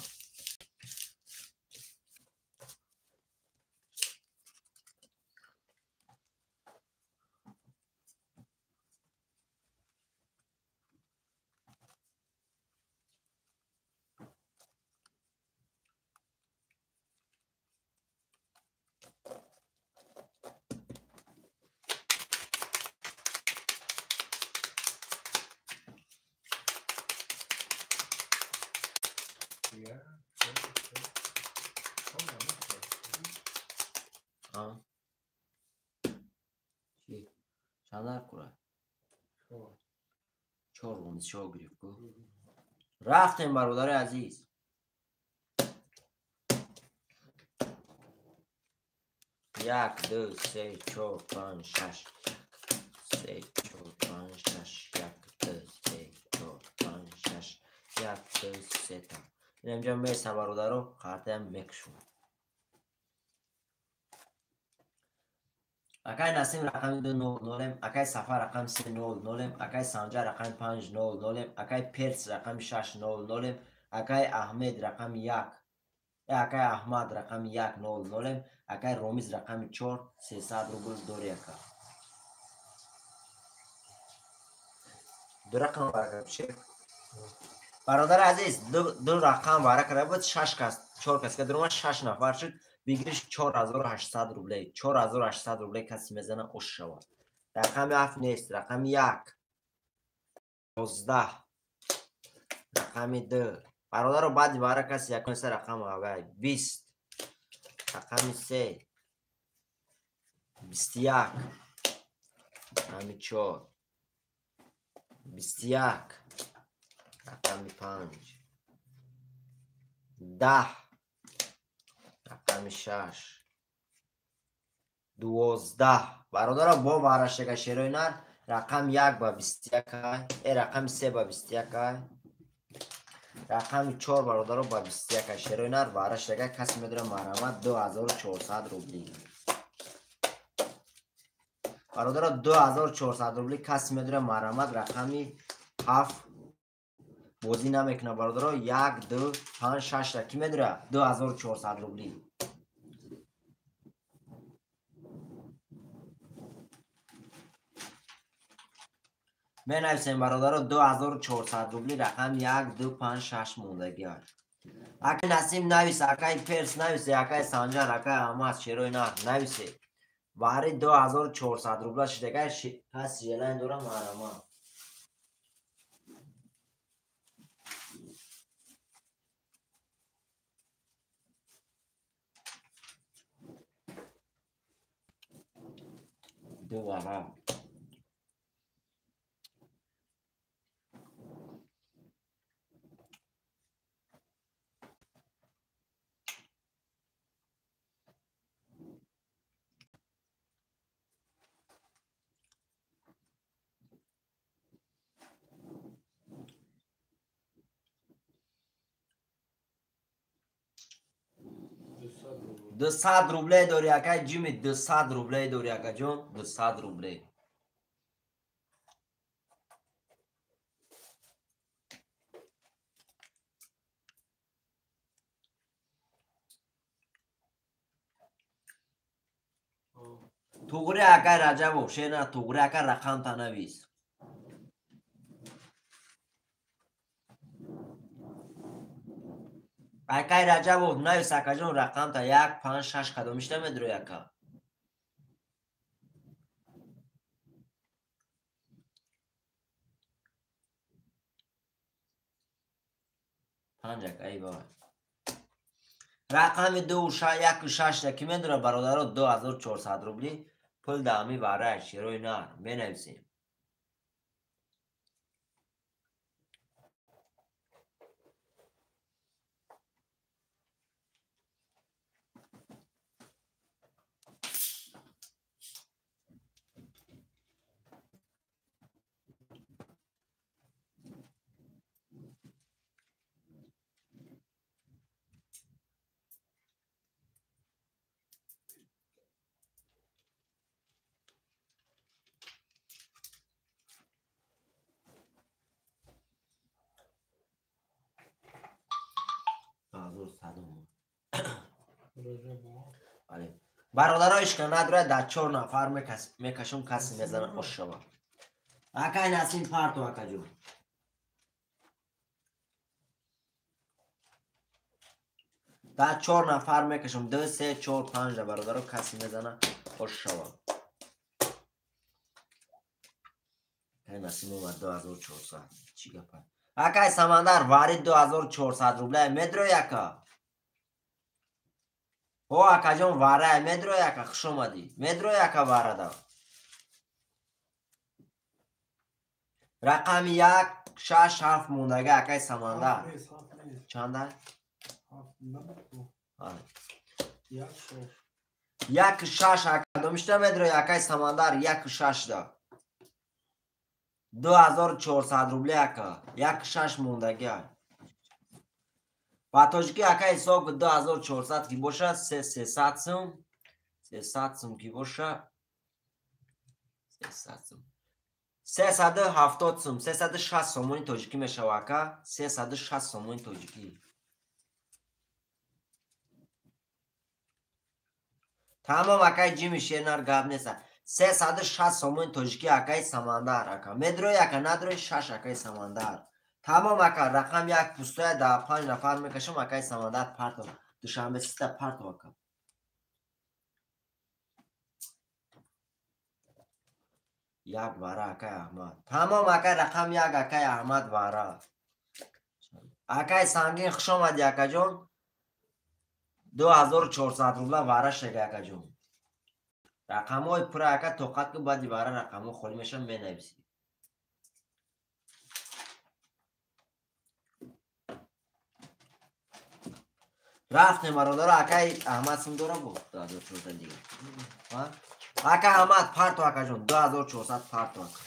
Рафтем бародари азиз. Як, ду, се, чор, панҷ, шаш. Се, чор, панҷ, шаш. Як, ду, се, чор, панҷ, шаш. Як, ду, се та. Инамҷа месам бародаро, қартаям мекушум. Акай Насим рақами 200, акай Сафар рақами 300, акай Санҷар рақами 500, акай Перс рақами 600, акай Аҳмед рақами 1, акай Аҳмад рақами 100, акай Ромиз рақами 4, 300 рубл дори ака. Ду рақам варака шеф. Бародари азиз, ду рақам варака буд, 6 кас, 4 кас, ка дурума 6 нафар шуд. Бигириш 4800 рублей. 4800 рублей каси мезана ош шавад. Рақами 7 нест, рақами 1. 11. Рақами 2. Бародаро баъди вара каси яконеса рақам авай 20. Рақами 3. 21. Рақами 4. 21. Рақами 5. 10. Рақами 6. 12. Бародаро бо вараштага шерои нар рақам 1 ба 21, рақами 3 ба 21, рақами 4 бародаро ба 21 шерои нар вараштага каси медора марҳамат 2400 рубли. Бародаро 2400 рубли каси медора марҳамат рақами 7 бозӣ намекунад бародаро 1 2 5 6 ки медора 2400 рубли. Менависем бародаро 2400 рубли рақам 1 2 5 6 мондагиаш. Акай Насим навис, акай Перс нависе, акай Санҷар, акай Аҳмад шерои нар нависе. Баҳри 2400 рубла шидагай кас желайн дора марҳамат. Ду вара. 200 рублей дори акай Ҷими, 200 рублей дори акаҷон, 200 рублей. Туғри акай Раҷабов, шена туғри ака рақамта навис. Акай Раҷабов навис акаҷон рақамта 1 5 6 кадомишта медурӣ ака? Панҷ ака, ай баба. Рақами 2 6 ки медура бародаро 2400 рубли пул да ҳами варай шерои нар менависем. Бародаро ишка надорад, дар 4 нафар мекашам, касе мезана ош шава. Акай Насим парту акаҷон. Дар 4 нафар мекашам, 2 3 4 5 бародаро касе мезана ош шава. Акай Насим омад 2400. Чӣ гапа? Акай Самандар вари 2400 рубля медро яка. О, акаҷон варай медро яка, хуш омадӣ. Медро яка варада. Рақами 1 6 7 мондага акай Самандар. Чанда? 1 6 ака домишта медро акай Самандар 1 6 да. 2400 рубля ака. 1 6 мондага. Ба тоҷикӣ ака ҳисоб 2400 ки боша 300 сум, 300 сум ки боша 300 сум. 370 сум, 360 сомони тоҷикӣ мешава ака, 360 сомони тоҷикӣ. Тамом акай Ҷими Шернар гап нест. 360 сомони тоҷикӣ акай Самандар ака. Медрои ака, надрои 6 акай Самандар. Тамом ака, рақам 1 пустоя да 5 нафар мекашам акай Самандар парто. Душанбе сита парто ака. Як вара акай Аҳмад. Тамом акай рақам 1 акай Аҳмад вара. Акай Сангин хуш омадӣ акаҷон. 2400 рубла вара шега акаҷон. Рақамҳои пура ака тоқат ки баъди вара рақамҳо холӣ мешаванд менависӣ. Рафтем бародаро, акай Аҳмад сум дора буд 2400 дига. Ака Аҳмад парту акаҷон 2400 парту ака.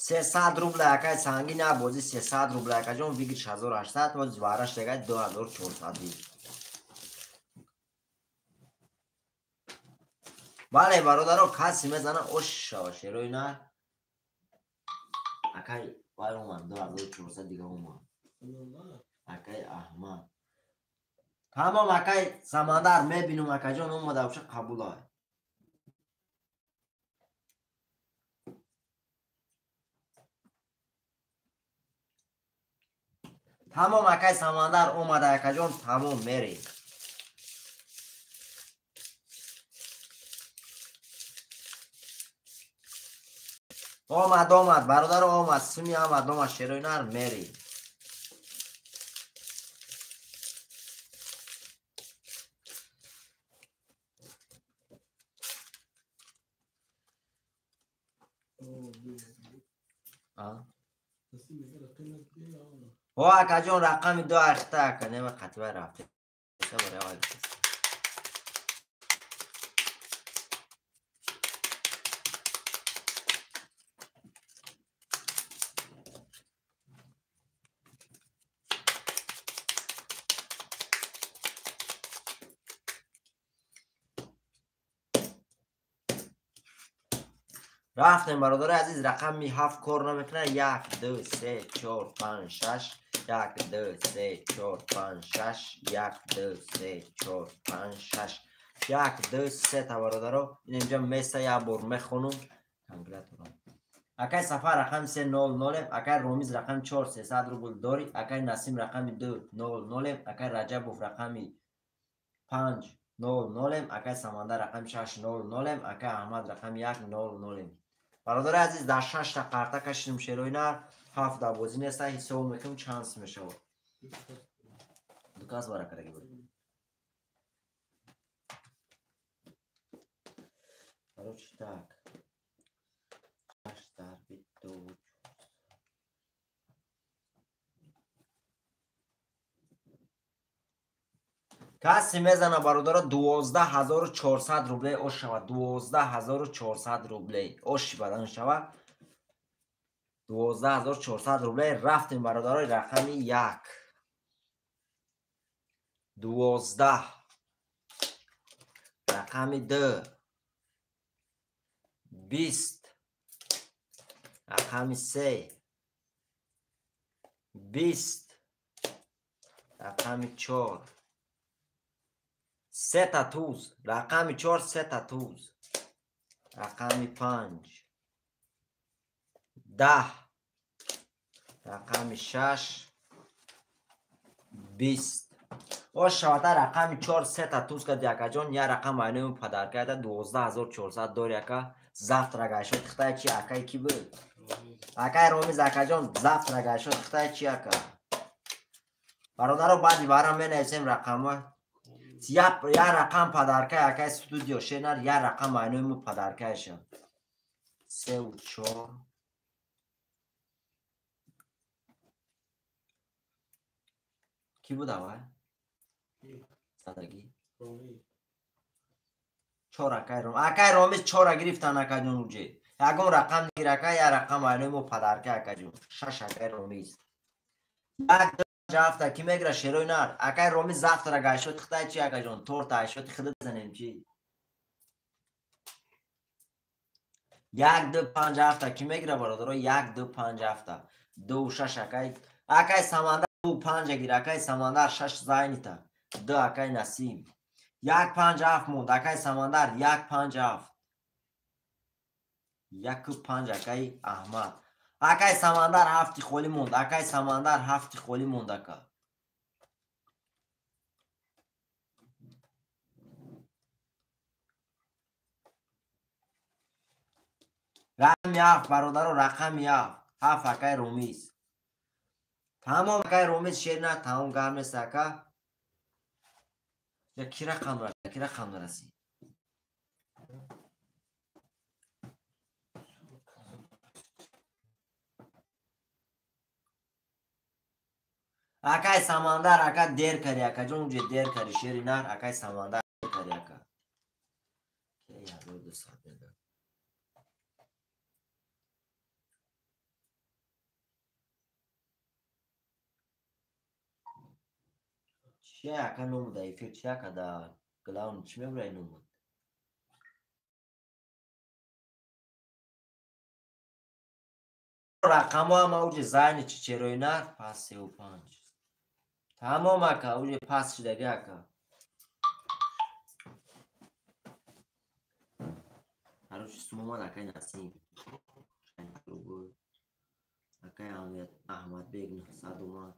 300 рубля акай Сангин бозӣ 300 рубля акаҷон вигир 1800 боз вараш дегай 2400. Бале бародаро касе мезана ош шава шерои на акай вай омад 2400 дига омад. Акай Аҳмад. Тамом акай Самандар мебинум акаҷон омада вообще қабулай. Тамом акай Самандар омада акаҷон тамом мерем. Омад омад бародаро омад суми омад омад шерои нар мерем. О акаҷон рақами 2 ахта ака нема қатиба рафта. Рафтем бародари азиз, рақами 7 кор намекунад. 1 2 3 4 5 6 1 2 3 4 5 6 1 2 3 4 5 6 1 2 3 та бародаро. Ин инҷа меса як бор мехонум. Калькуляторам. Акай Сафар рақами 3 0 0, акай Ромиз рақами 4 300 рубл дорӣ, акай Насим рақами 2 0 0, акай Раҷабов рақами 5 0 0, акай Самандар рақами 6 0 0, акай Аҳмад рақами 1 0 0. Бародари азиз, дар 6 та қарта кашидем шерои нар, 7 дар бозӣ неста, ҳисоб мекунем чанд сум мешавад. Ду кас баракадаги буд. Короче, так. 6 дарби 2 касе мезана бародаро 12400 рублей ош шавад. 12400 рублей оши бадан шавад. 12400 рублей рафтем бародаро рақами 1 12 рақами 2 20 рақами 3 20 рақами 4 3 та туз рақами 4 3 та туз рақами 5 10 рақами 6 20 ош шавата рақами 4 3 та туз кад якаҷон я рақам айнои падарка да 12400 дори ака завтра гашо тихтай чи акай ки буд акай Ромиз акаҷон завтра гашо тихтай чи ака бародаро баъди барам менависем рақама я рақам падаркай акай студио шенар я рақам айнои падаркайша 3 4 ки буд аввал садаги 4 акай Ром акай Ромиз 4 гирифтан акаҷон уҷе ягон рақам гир ака я рақам айнои мо падаркай акаҷон 6 акай Ромиз 1 2 7 ки мегира шерои нар акай Ромиз завтра гашо тихтай чи акаҷон торт айшо тихда занем чи 1 2 5 7 ки мегира бародаро 1 2 5 7 2 6 акай Самандар 2 5 гир акай Самандар 6 зайнита 2 акай Насим 1 5 7 монд акай Самандар 1 5 7 1 5 акай Аҳмад акай Самандар 7 холӣ монд акай Самандар 7 холӣ монд ака рақами 7 бародаро рақами 7 7 акай Ромиз тамом акай Ромиз шер на тамом гарм нест ака я ки рақам ки рақам нарасид акай Самандар ака дер кари акаҷон уҷе дер кари шери нар акай Самандар дер кари ака 1200 мега чи ака ному да эфир чи ака да главн чи мебурай ному рақамҳо ҳама уҷе зайни чи черои нар пас 3 5 тамом ака уҷе пас шидаги ака ҳарочи сум омад акай Насим акай Аҳмадбек 900 омад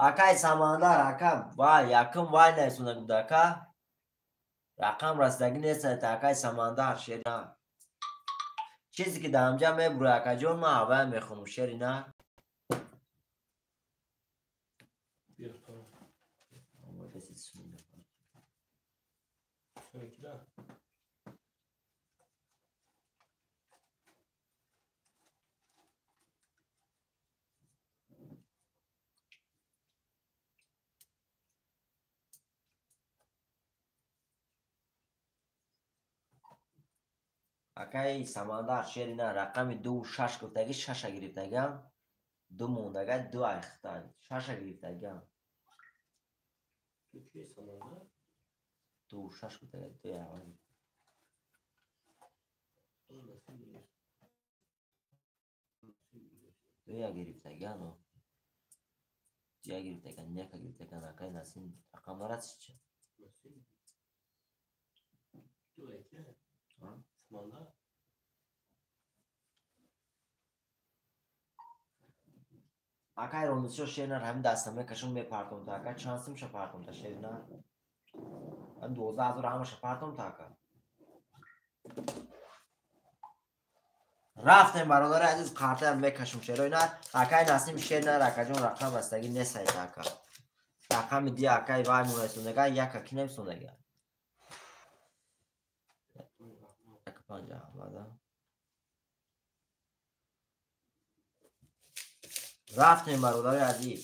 акай Самандар ака вай якум вай наисонда буд ака рақам расидаги нест акай Самандар шери на чизе ки дар ҳамҷа мебура акаҷон ман ҳавая мехонам шери на акай Самандар шери на рақами 2 6 гуфтаги 6 гирифтагиам 2 мондага 2 айхтан 6 гирифтагиам 2 6 гуфтага, 2 аввал. 2 я гирифтага, но 2 я гирифтага, 1 ка гирифтага. Акай Насим, рақам нарасид чи? 2 2. Самандар. Акай Ромизшо, шернар, ҳамин даста мекашум, мепартом та, ака. Чанд сумша партом та, шернар? Ҳам 12 000 ҳамаша партом та, ака. Рафтем, бародари азиз, қартаям мекашум, шерои нар. Акай Насим, шернар, акаҷон, рақам растагӣ несайд, ака. Рақами ди акай вай монайсонега, яка ки немсонега. 1 5 Аҳмада. Рафтем, бародари азиз.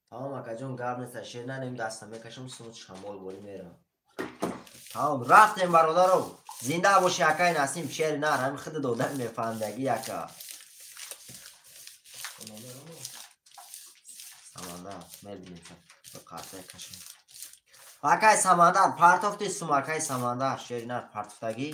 Тамом, акаҷон, гап неста, шер нем, даста мекашам, сумут шамол борӣ мерам. Тамом, рафтем, бародаро. Зинда боши, акай Насим, шери нар, ҳами хиди додан мефаҳмдагӣ, ака. Самандар мебинем, қартая кашем. Акай Самандар, партофти сум, акай Самандар, шери нар партофтагӣ.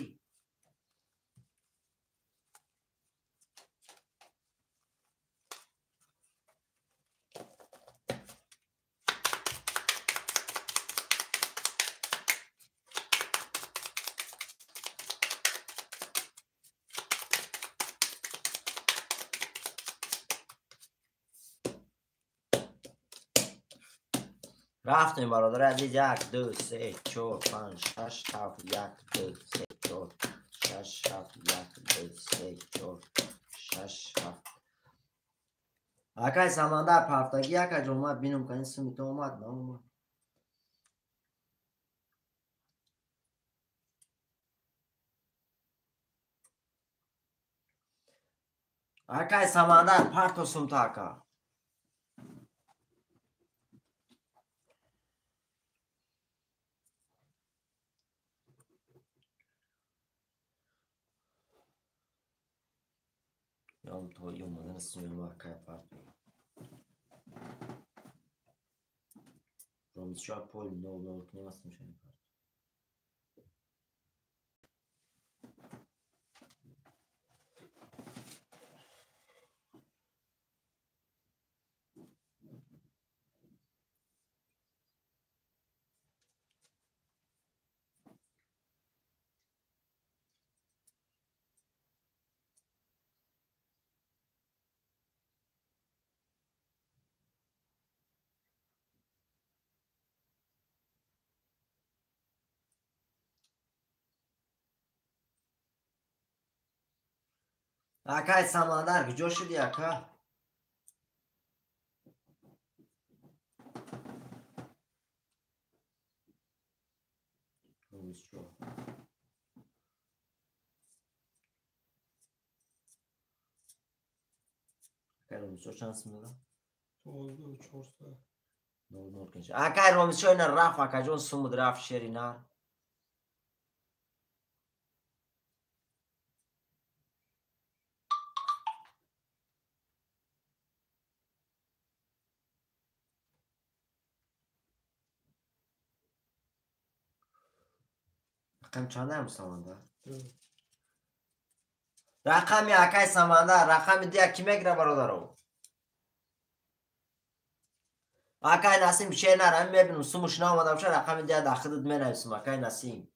Рафтем, бародари азиз. Як, ду, се, чор, панҷ, шаш, ҳафт. Як, ду, се, чор, шаш, ҳафт. Як, ду, се, чор, шаш, ҳафт. Акай Самандар, партагӣ, акаҷон, ман бинум кани, суми то омад, наомад. Акай Самандар, парто сумта, ака. Ём то омадани суми акай парто. Ромизшоҳ пол 0 0 кунем, астам шани парто. Акай Самандар, куҷо шуди, ака? Ромизшоҳ. Акай Ромизшоҳ, чанд сум додам? 12 400. 0 0 кунш. Акай Ромизшоҳ, ина рафт, акаҷон, сумуд рафт, шери нар. Рақам чандаам, Самандар? Рақами акай Самандар, рақами дия ки мегира, бародаро? Акай Насим, шер нар, ҳами мебинам, сумуш наомада боша, рақами дия дар худат менависум, акай Насим.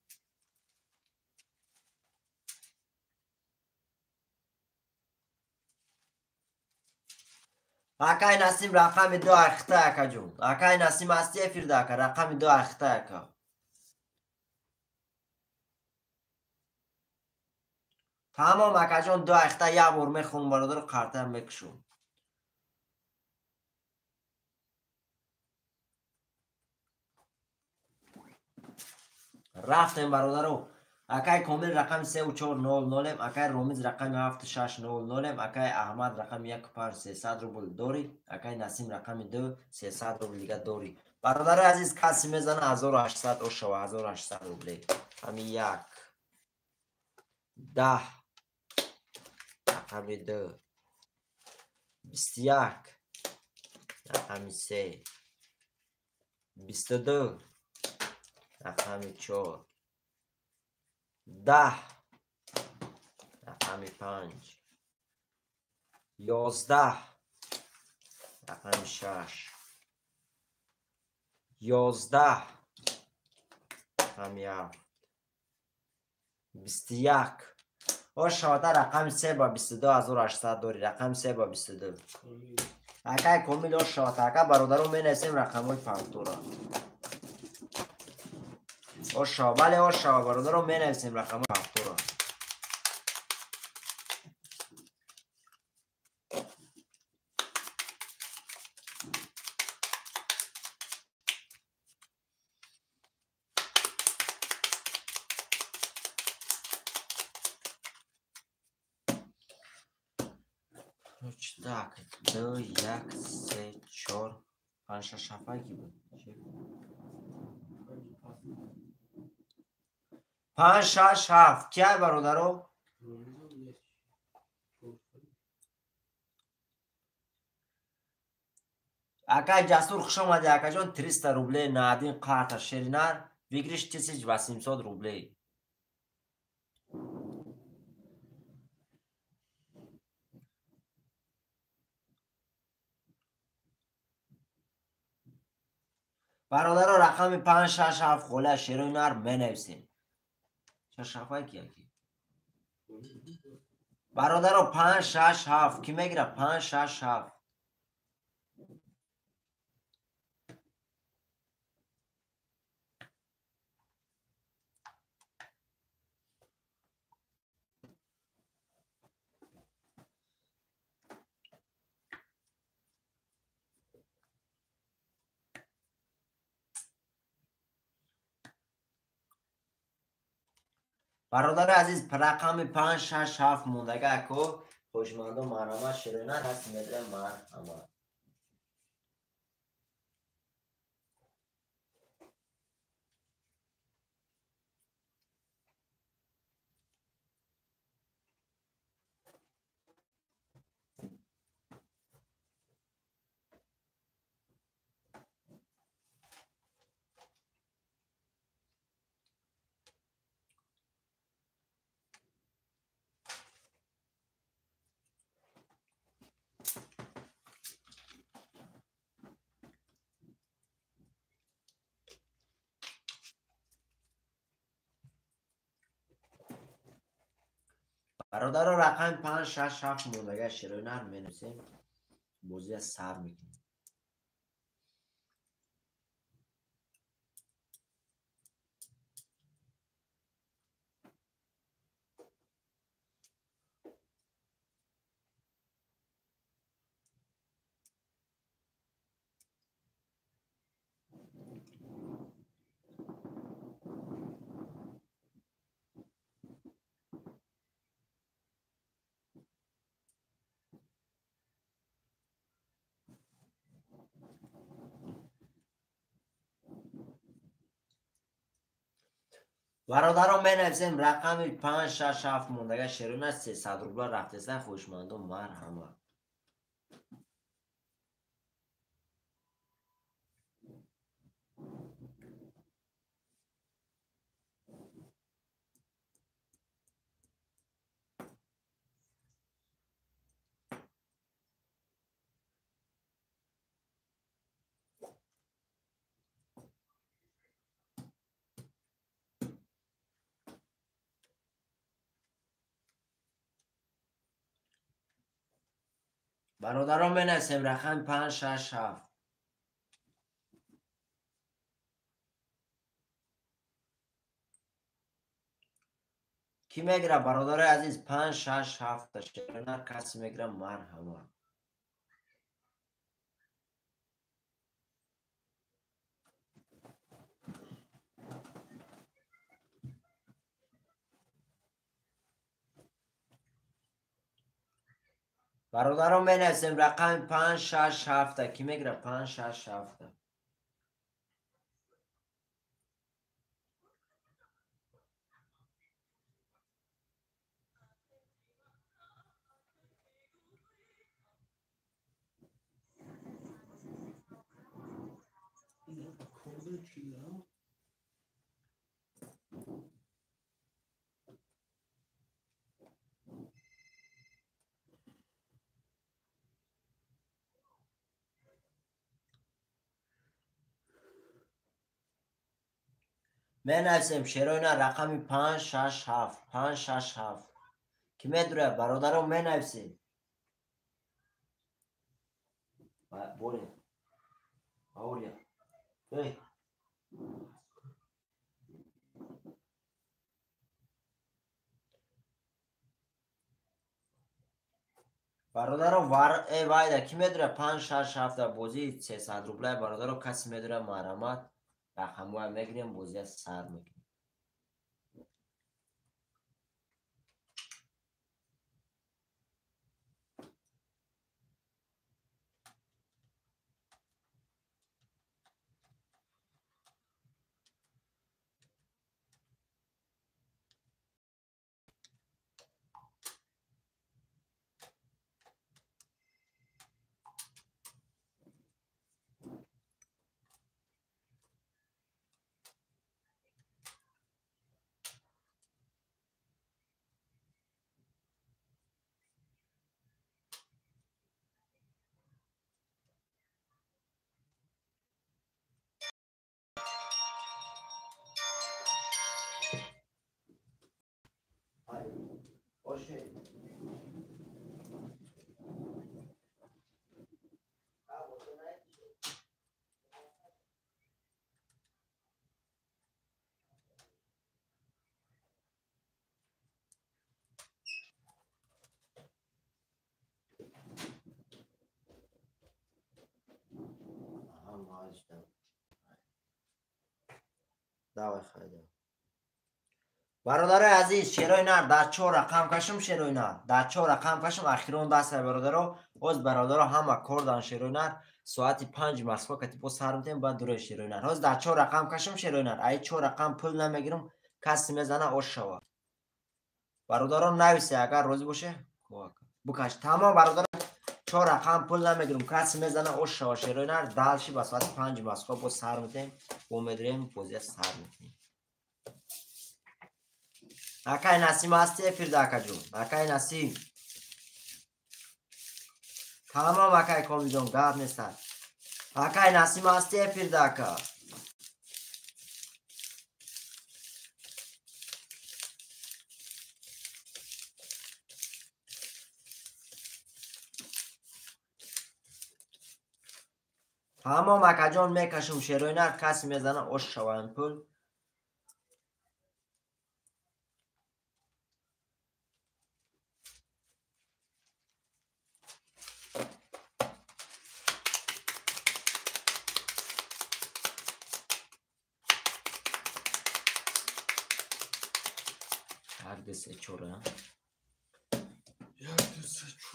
Акай Насим, рақами ду ахта, акаҷон. Акай Насим, ҳасти эфирда, ака? Рақами ду ахта, ака. Тамом, акаҷон, ду ахта як бор мехонам, бародаро, қартаам мекушам. Рафтем, бародаро. Акай Комил, рақами 3400-ем, акай Ромиз, рақами 7600-ем, акай Аҳмад, рақами 15, 300 рубл дорӣ, акай Насим, рақами 2, 300 рубл дига дорӣ. Бародарои азиз, касе мезана, 1800 ошава, 1800 рубле. Ҳами як, 10. Рақами 2. 21. Рақами 3. 22. Рақами 4. 10. Рақами 5. 11. Рақами 6. 11. Рақами 7. 21. Ошавата рақами 3 ба 22800 дори. Рақами 3 ба 22. Акай Комил ошавата. Ака бародаро менависем рақамҳои фактура. Ошава, бале ошава бародаро менависем рақамҳои фактура. Так, 2, 1, 3, 4, 5, 6, 7 ки буд? 5, 6, 7. Кия бародаро? Акай Ҷасур хуш омадӣ, акаҷон. 300 рублей на один карта шеринар, выигрыш 1800 рублей. Бародаро рақами 5, 6, 7 хола шерои нар менависем. 6, 7 ки яки? Бародаро 5, 6, 7 ки мегира? 5, 6, 7. Бародари азиз, рақами 5, 6, 7 мондага ако хушмандо марҳамат ширина даст медиҳам марҳамат. Бародаро рақами 5, 6, 7 мондага шерои нар менависем. Бозия сар мекунем. Бародаро менависем рақами 5, 6, 7 мондага шерона 300 рубла рафтесан хушмандо марҳамат. Бародарон менависем рақами 5, 6, 7. Ки мегира бародарои азиз? 5, 6, 7 шерона касе мегира марҳамат. Бародарон менависем рақами 5, 6, 7. Ки мегира? 5, 6, 7. Менависем шероина рақами 5 6 7 5 6 7. Ки медура бародарон менависем. Боре. Аурия. Эй. Бародаро вар эй вайда ки медура 5 6 7 бозии 300 рублай бародаро каси медура марҳамат. Рақамҳоя мегирем, бозия сар мекунем. Давай хайда. Бародарои азиз, шерои нар дар 4 рақам кашум, шерои нар дар 4 рақам кашум, ахирон даста бародаро. Оз бародаро ҳама кор дан шерои нар. Соати 5 Москва кати бо сар метем, баъд дурои шерои нар. Оз дар 4 рақам кашум шерои нар. Ай 4 рақам пул намегирам, каси мезана ош шава. Бародарон нависе агар розӣ боше, букаш. Тамом бародарон 4 рақам пул намегирам, каси мезана ош шава шерои нар. Дальше ба соати 5 Москва бо сар метем, бо медурем, бозия сар метем. Акай Насим ҳасти эфирда акаҷон. Акай Насим. Тамом акай Комилҷон, гап нестад. Акай Насим ҳасти эфирда ака. Тамом акаҷон мекашум шерои нар, каси мезана ош шаваем пул.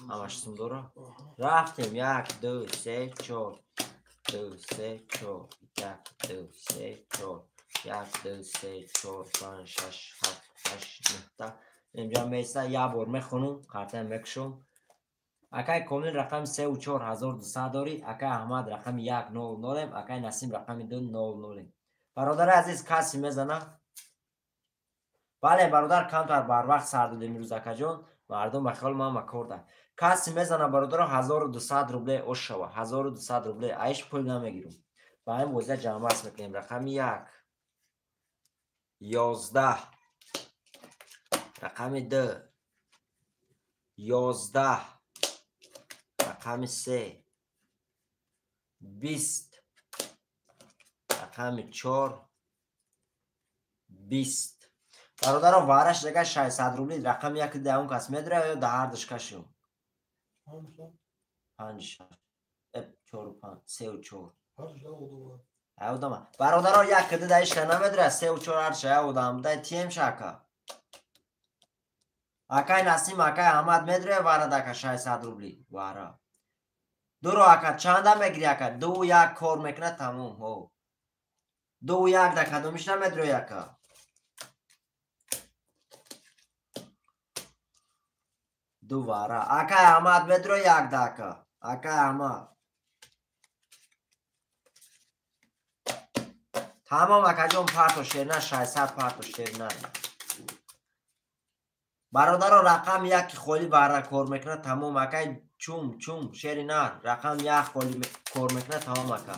Ҳамаш сум дора? Рафтем 1 2 3 4 2 3 4 1 2 3 4 1 2 3 4 5 6 7 8 9. Инҷа меиста як бор мехонум, қартаям мекушум. Акай Комил рақами 3 ва 4 1200 дорӣ, акай Аҳмад рақами 1 0 0, акай Насим рақами 2 0 0. Бародари азиз, каси мезана? Бале бародар, камтар барвақт сар додем имрӯз акаҷон. Мардум ба хаёли ман макор дад. Каси мезана бародаро 1200 рубле ош шава, 1200 рубле айш пул намегирам. Ба ин бозия ҷамъбаст мекунем. Рақами 1 11, рақами 2 11, рақами 3 20, рақами 4 20. Бародаро вараш дега 600 рубли, рақами 1 да он кас медра ё да ҳар душ кашум? 5 4 5 3 4. Ай одама. Бародаро 1 да ишка намедра, 3 4 ҳар ша одам да тием шака. Акай Насим, акай Аҳмад медра вара дака 600 рубли вара. Дуро ака чанда мегири ака? 2 1 кор мекна тамом. Ҳо. 2 1 да кадомиш намедра ака? Ду вара. Акай Аҳмад медро як да ака. Акай Аҳмад. Тамом акаҷон, парто шернар 600 парто шернар. Бародаро, рақам яки холи бара кор мекунад, тамом акай чум чум шеринар рақам як холи кор мекунад, тамом ака.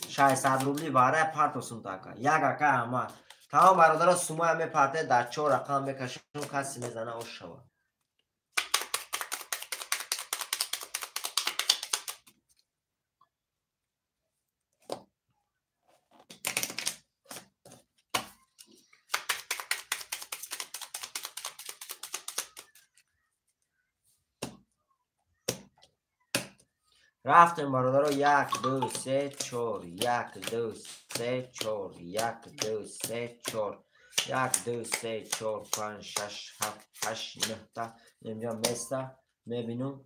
600 рубли бара парто сумта ака. Як ака ама. Тамом бародаро, сумая мепарте дар 4 рақам мекашем, каси мезана ош шава. Рафтем бародаро, 1 2 3 4 1 2 3 4 1 2 3 4 1 2 3 4 5 6 7 8 9 та инҷа места мебинум.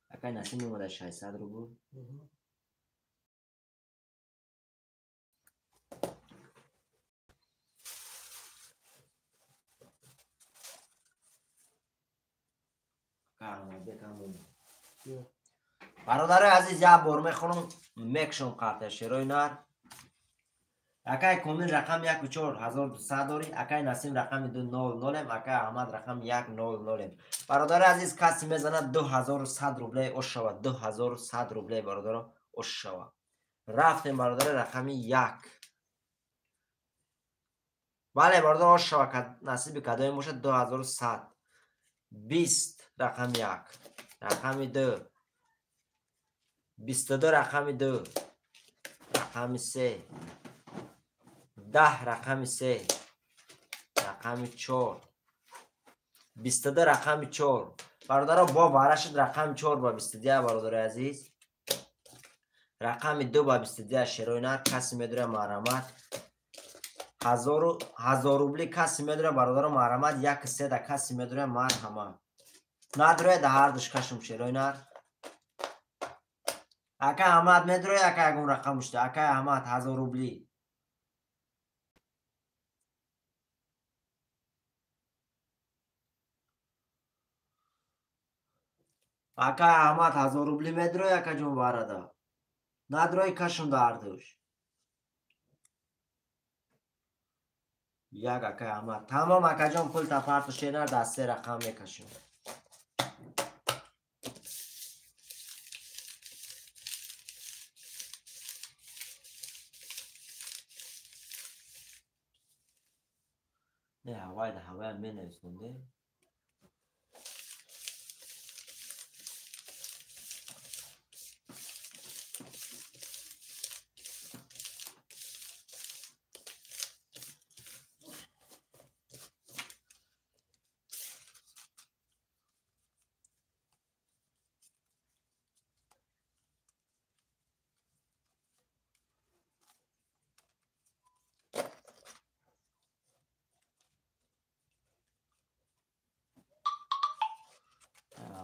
Акай Насим омада 600 рубл. Бародарои азиз, як бор мехонам, мекшам қарта шерои нар. Акай Комил рақам 1 4 1200 дорӣ, акай Насим рақами 2 0 0, акай Аҳмад рақами 1 0 0. Бародарои азиз, каси мезанад 2100 рублей ош шавад, 2100 рублей бародаро ош шавад. Рафтем бародаро, рақами 1. Бале бародаро, ош шавад, насиби кадоме бошад 2100. 20 рақами 1, рақами 2 22 рақами 2, рақами 3, 10 рақами 3, рақами 4, 22 рақами 4. Бародаро, бо бара шуд рақами 4 ба 22, бародарои азиз. Рақами 2 ба 22 шерои нар каси медура маҳрамат. 1000 рубли каси медура бародаро маҳрамат, 1 3 да каси медура марҳамат. Надура да ҳар душ кашум шерои нар. Ака Аҳмад медура, ака ягон рақам шуда. Ака Аҳмад 1000 рубли. Ака Аҳмад 1000 рубли медура, ака ҷон барада. Надураи кашум да ҳардуш. Як ака Аҳмад. Тамом акаҷон, пул тапарту шенар дар 3 рақам мекашем. Не, ҳавай да ҳавай менависонде.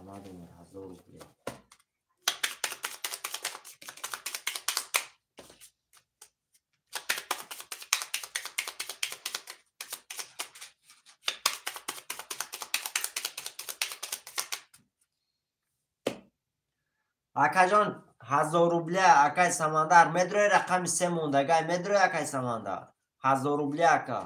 Аҳмад омад 1000 рубли. Акаҷон 1000 рубля, акай Самандар медрои рақами 3 мондагай медрои акай Самандар. 1000 рубля ака.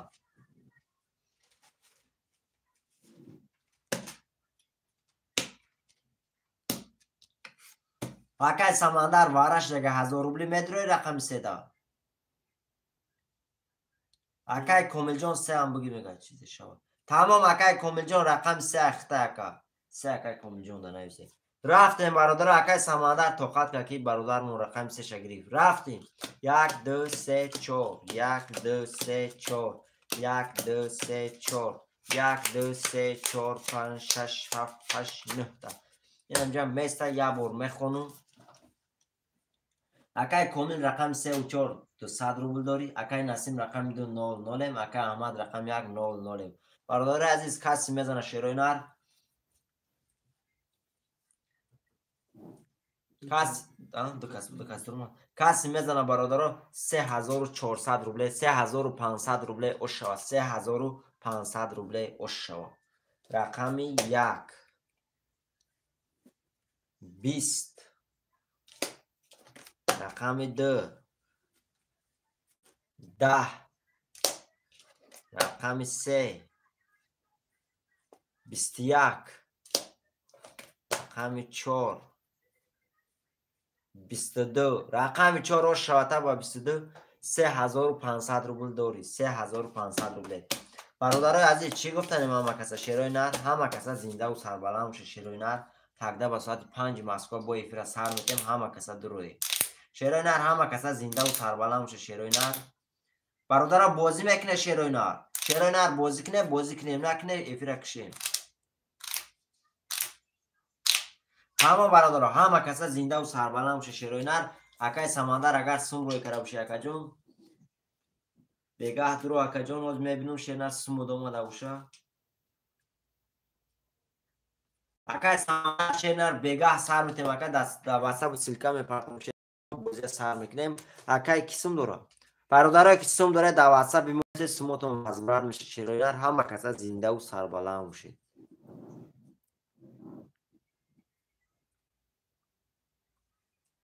Акай Самандар вараш дага 1000 рубли медрои рақами 3 да. Акай Комилҷон 3 ҳам буги мега чизе шавад. Тамом акай Комилҷон рақами 3 ахта ака. 3 акай Комилҷон да нависе. Рафтем бародаро, акай Самандар тоқат кард ки бародармон рақами 3 ша гирифт. Рафтем. 1 2 3 4 1 2 3 4 1 2 3 4 1 2 3 4 5 6 7 8 9 та. Инамҷа места як бор мехонум. Акай Комил рақами 3 4 200 рубл дорӣ, акай Насим рақами 2 0 0, акай Аҳмад рақами 1 0 0. Бародари азиз, каси мезана шерои нар. Кас, ду кас, ду кас турма. Каси мезана бародаро 3400 рубле, 3500 рубле ош шава, 3500 рубле ош шава. Рақами 1 20, рақами 2 10 Рақами се 21. Рақами чор 22. Рақами чор рош шавата ба 22. 3500 рубл дорӣ. 3500 рубле. Бародарои азиз, чӣ гуфтанем ҳама каса? Шерои нар, ҳама каса зиндаву сарбаланд боша. Шерои нар, тагда ба соати 5 Москва бо эфира сар мекунем. Ҳама каса дуроӣ. Шерои нар, ҳама каса зиндаву сарбаланд боша. Шерои нар, бародаро, бозӣ мекуне. Шерои нар, шерои нар, бозӣ куне, бозӣ кунем, накуне, эфира кушем. Ҳама бародаро, ҳама каса зиндаву сарбаланд боша. Шерои нар, акай Самандар, агар сум рӯй кара боши, акаҷон, бегаҳ дуро, акаҷон, оз мебинум, шернар сум омада боша. Акай Самандар, шернар, бегаҳ сар метем, ака, дар ватсапу ссылка мепартом, бозия сар мекунем. Акай, ки сум дора? Бародарое ки сум дора, дар ватсап бимонед, сумотон возврат меша. Шерои нар, ҳама каса зиндаву сарбаланд бошед.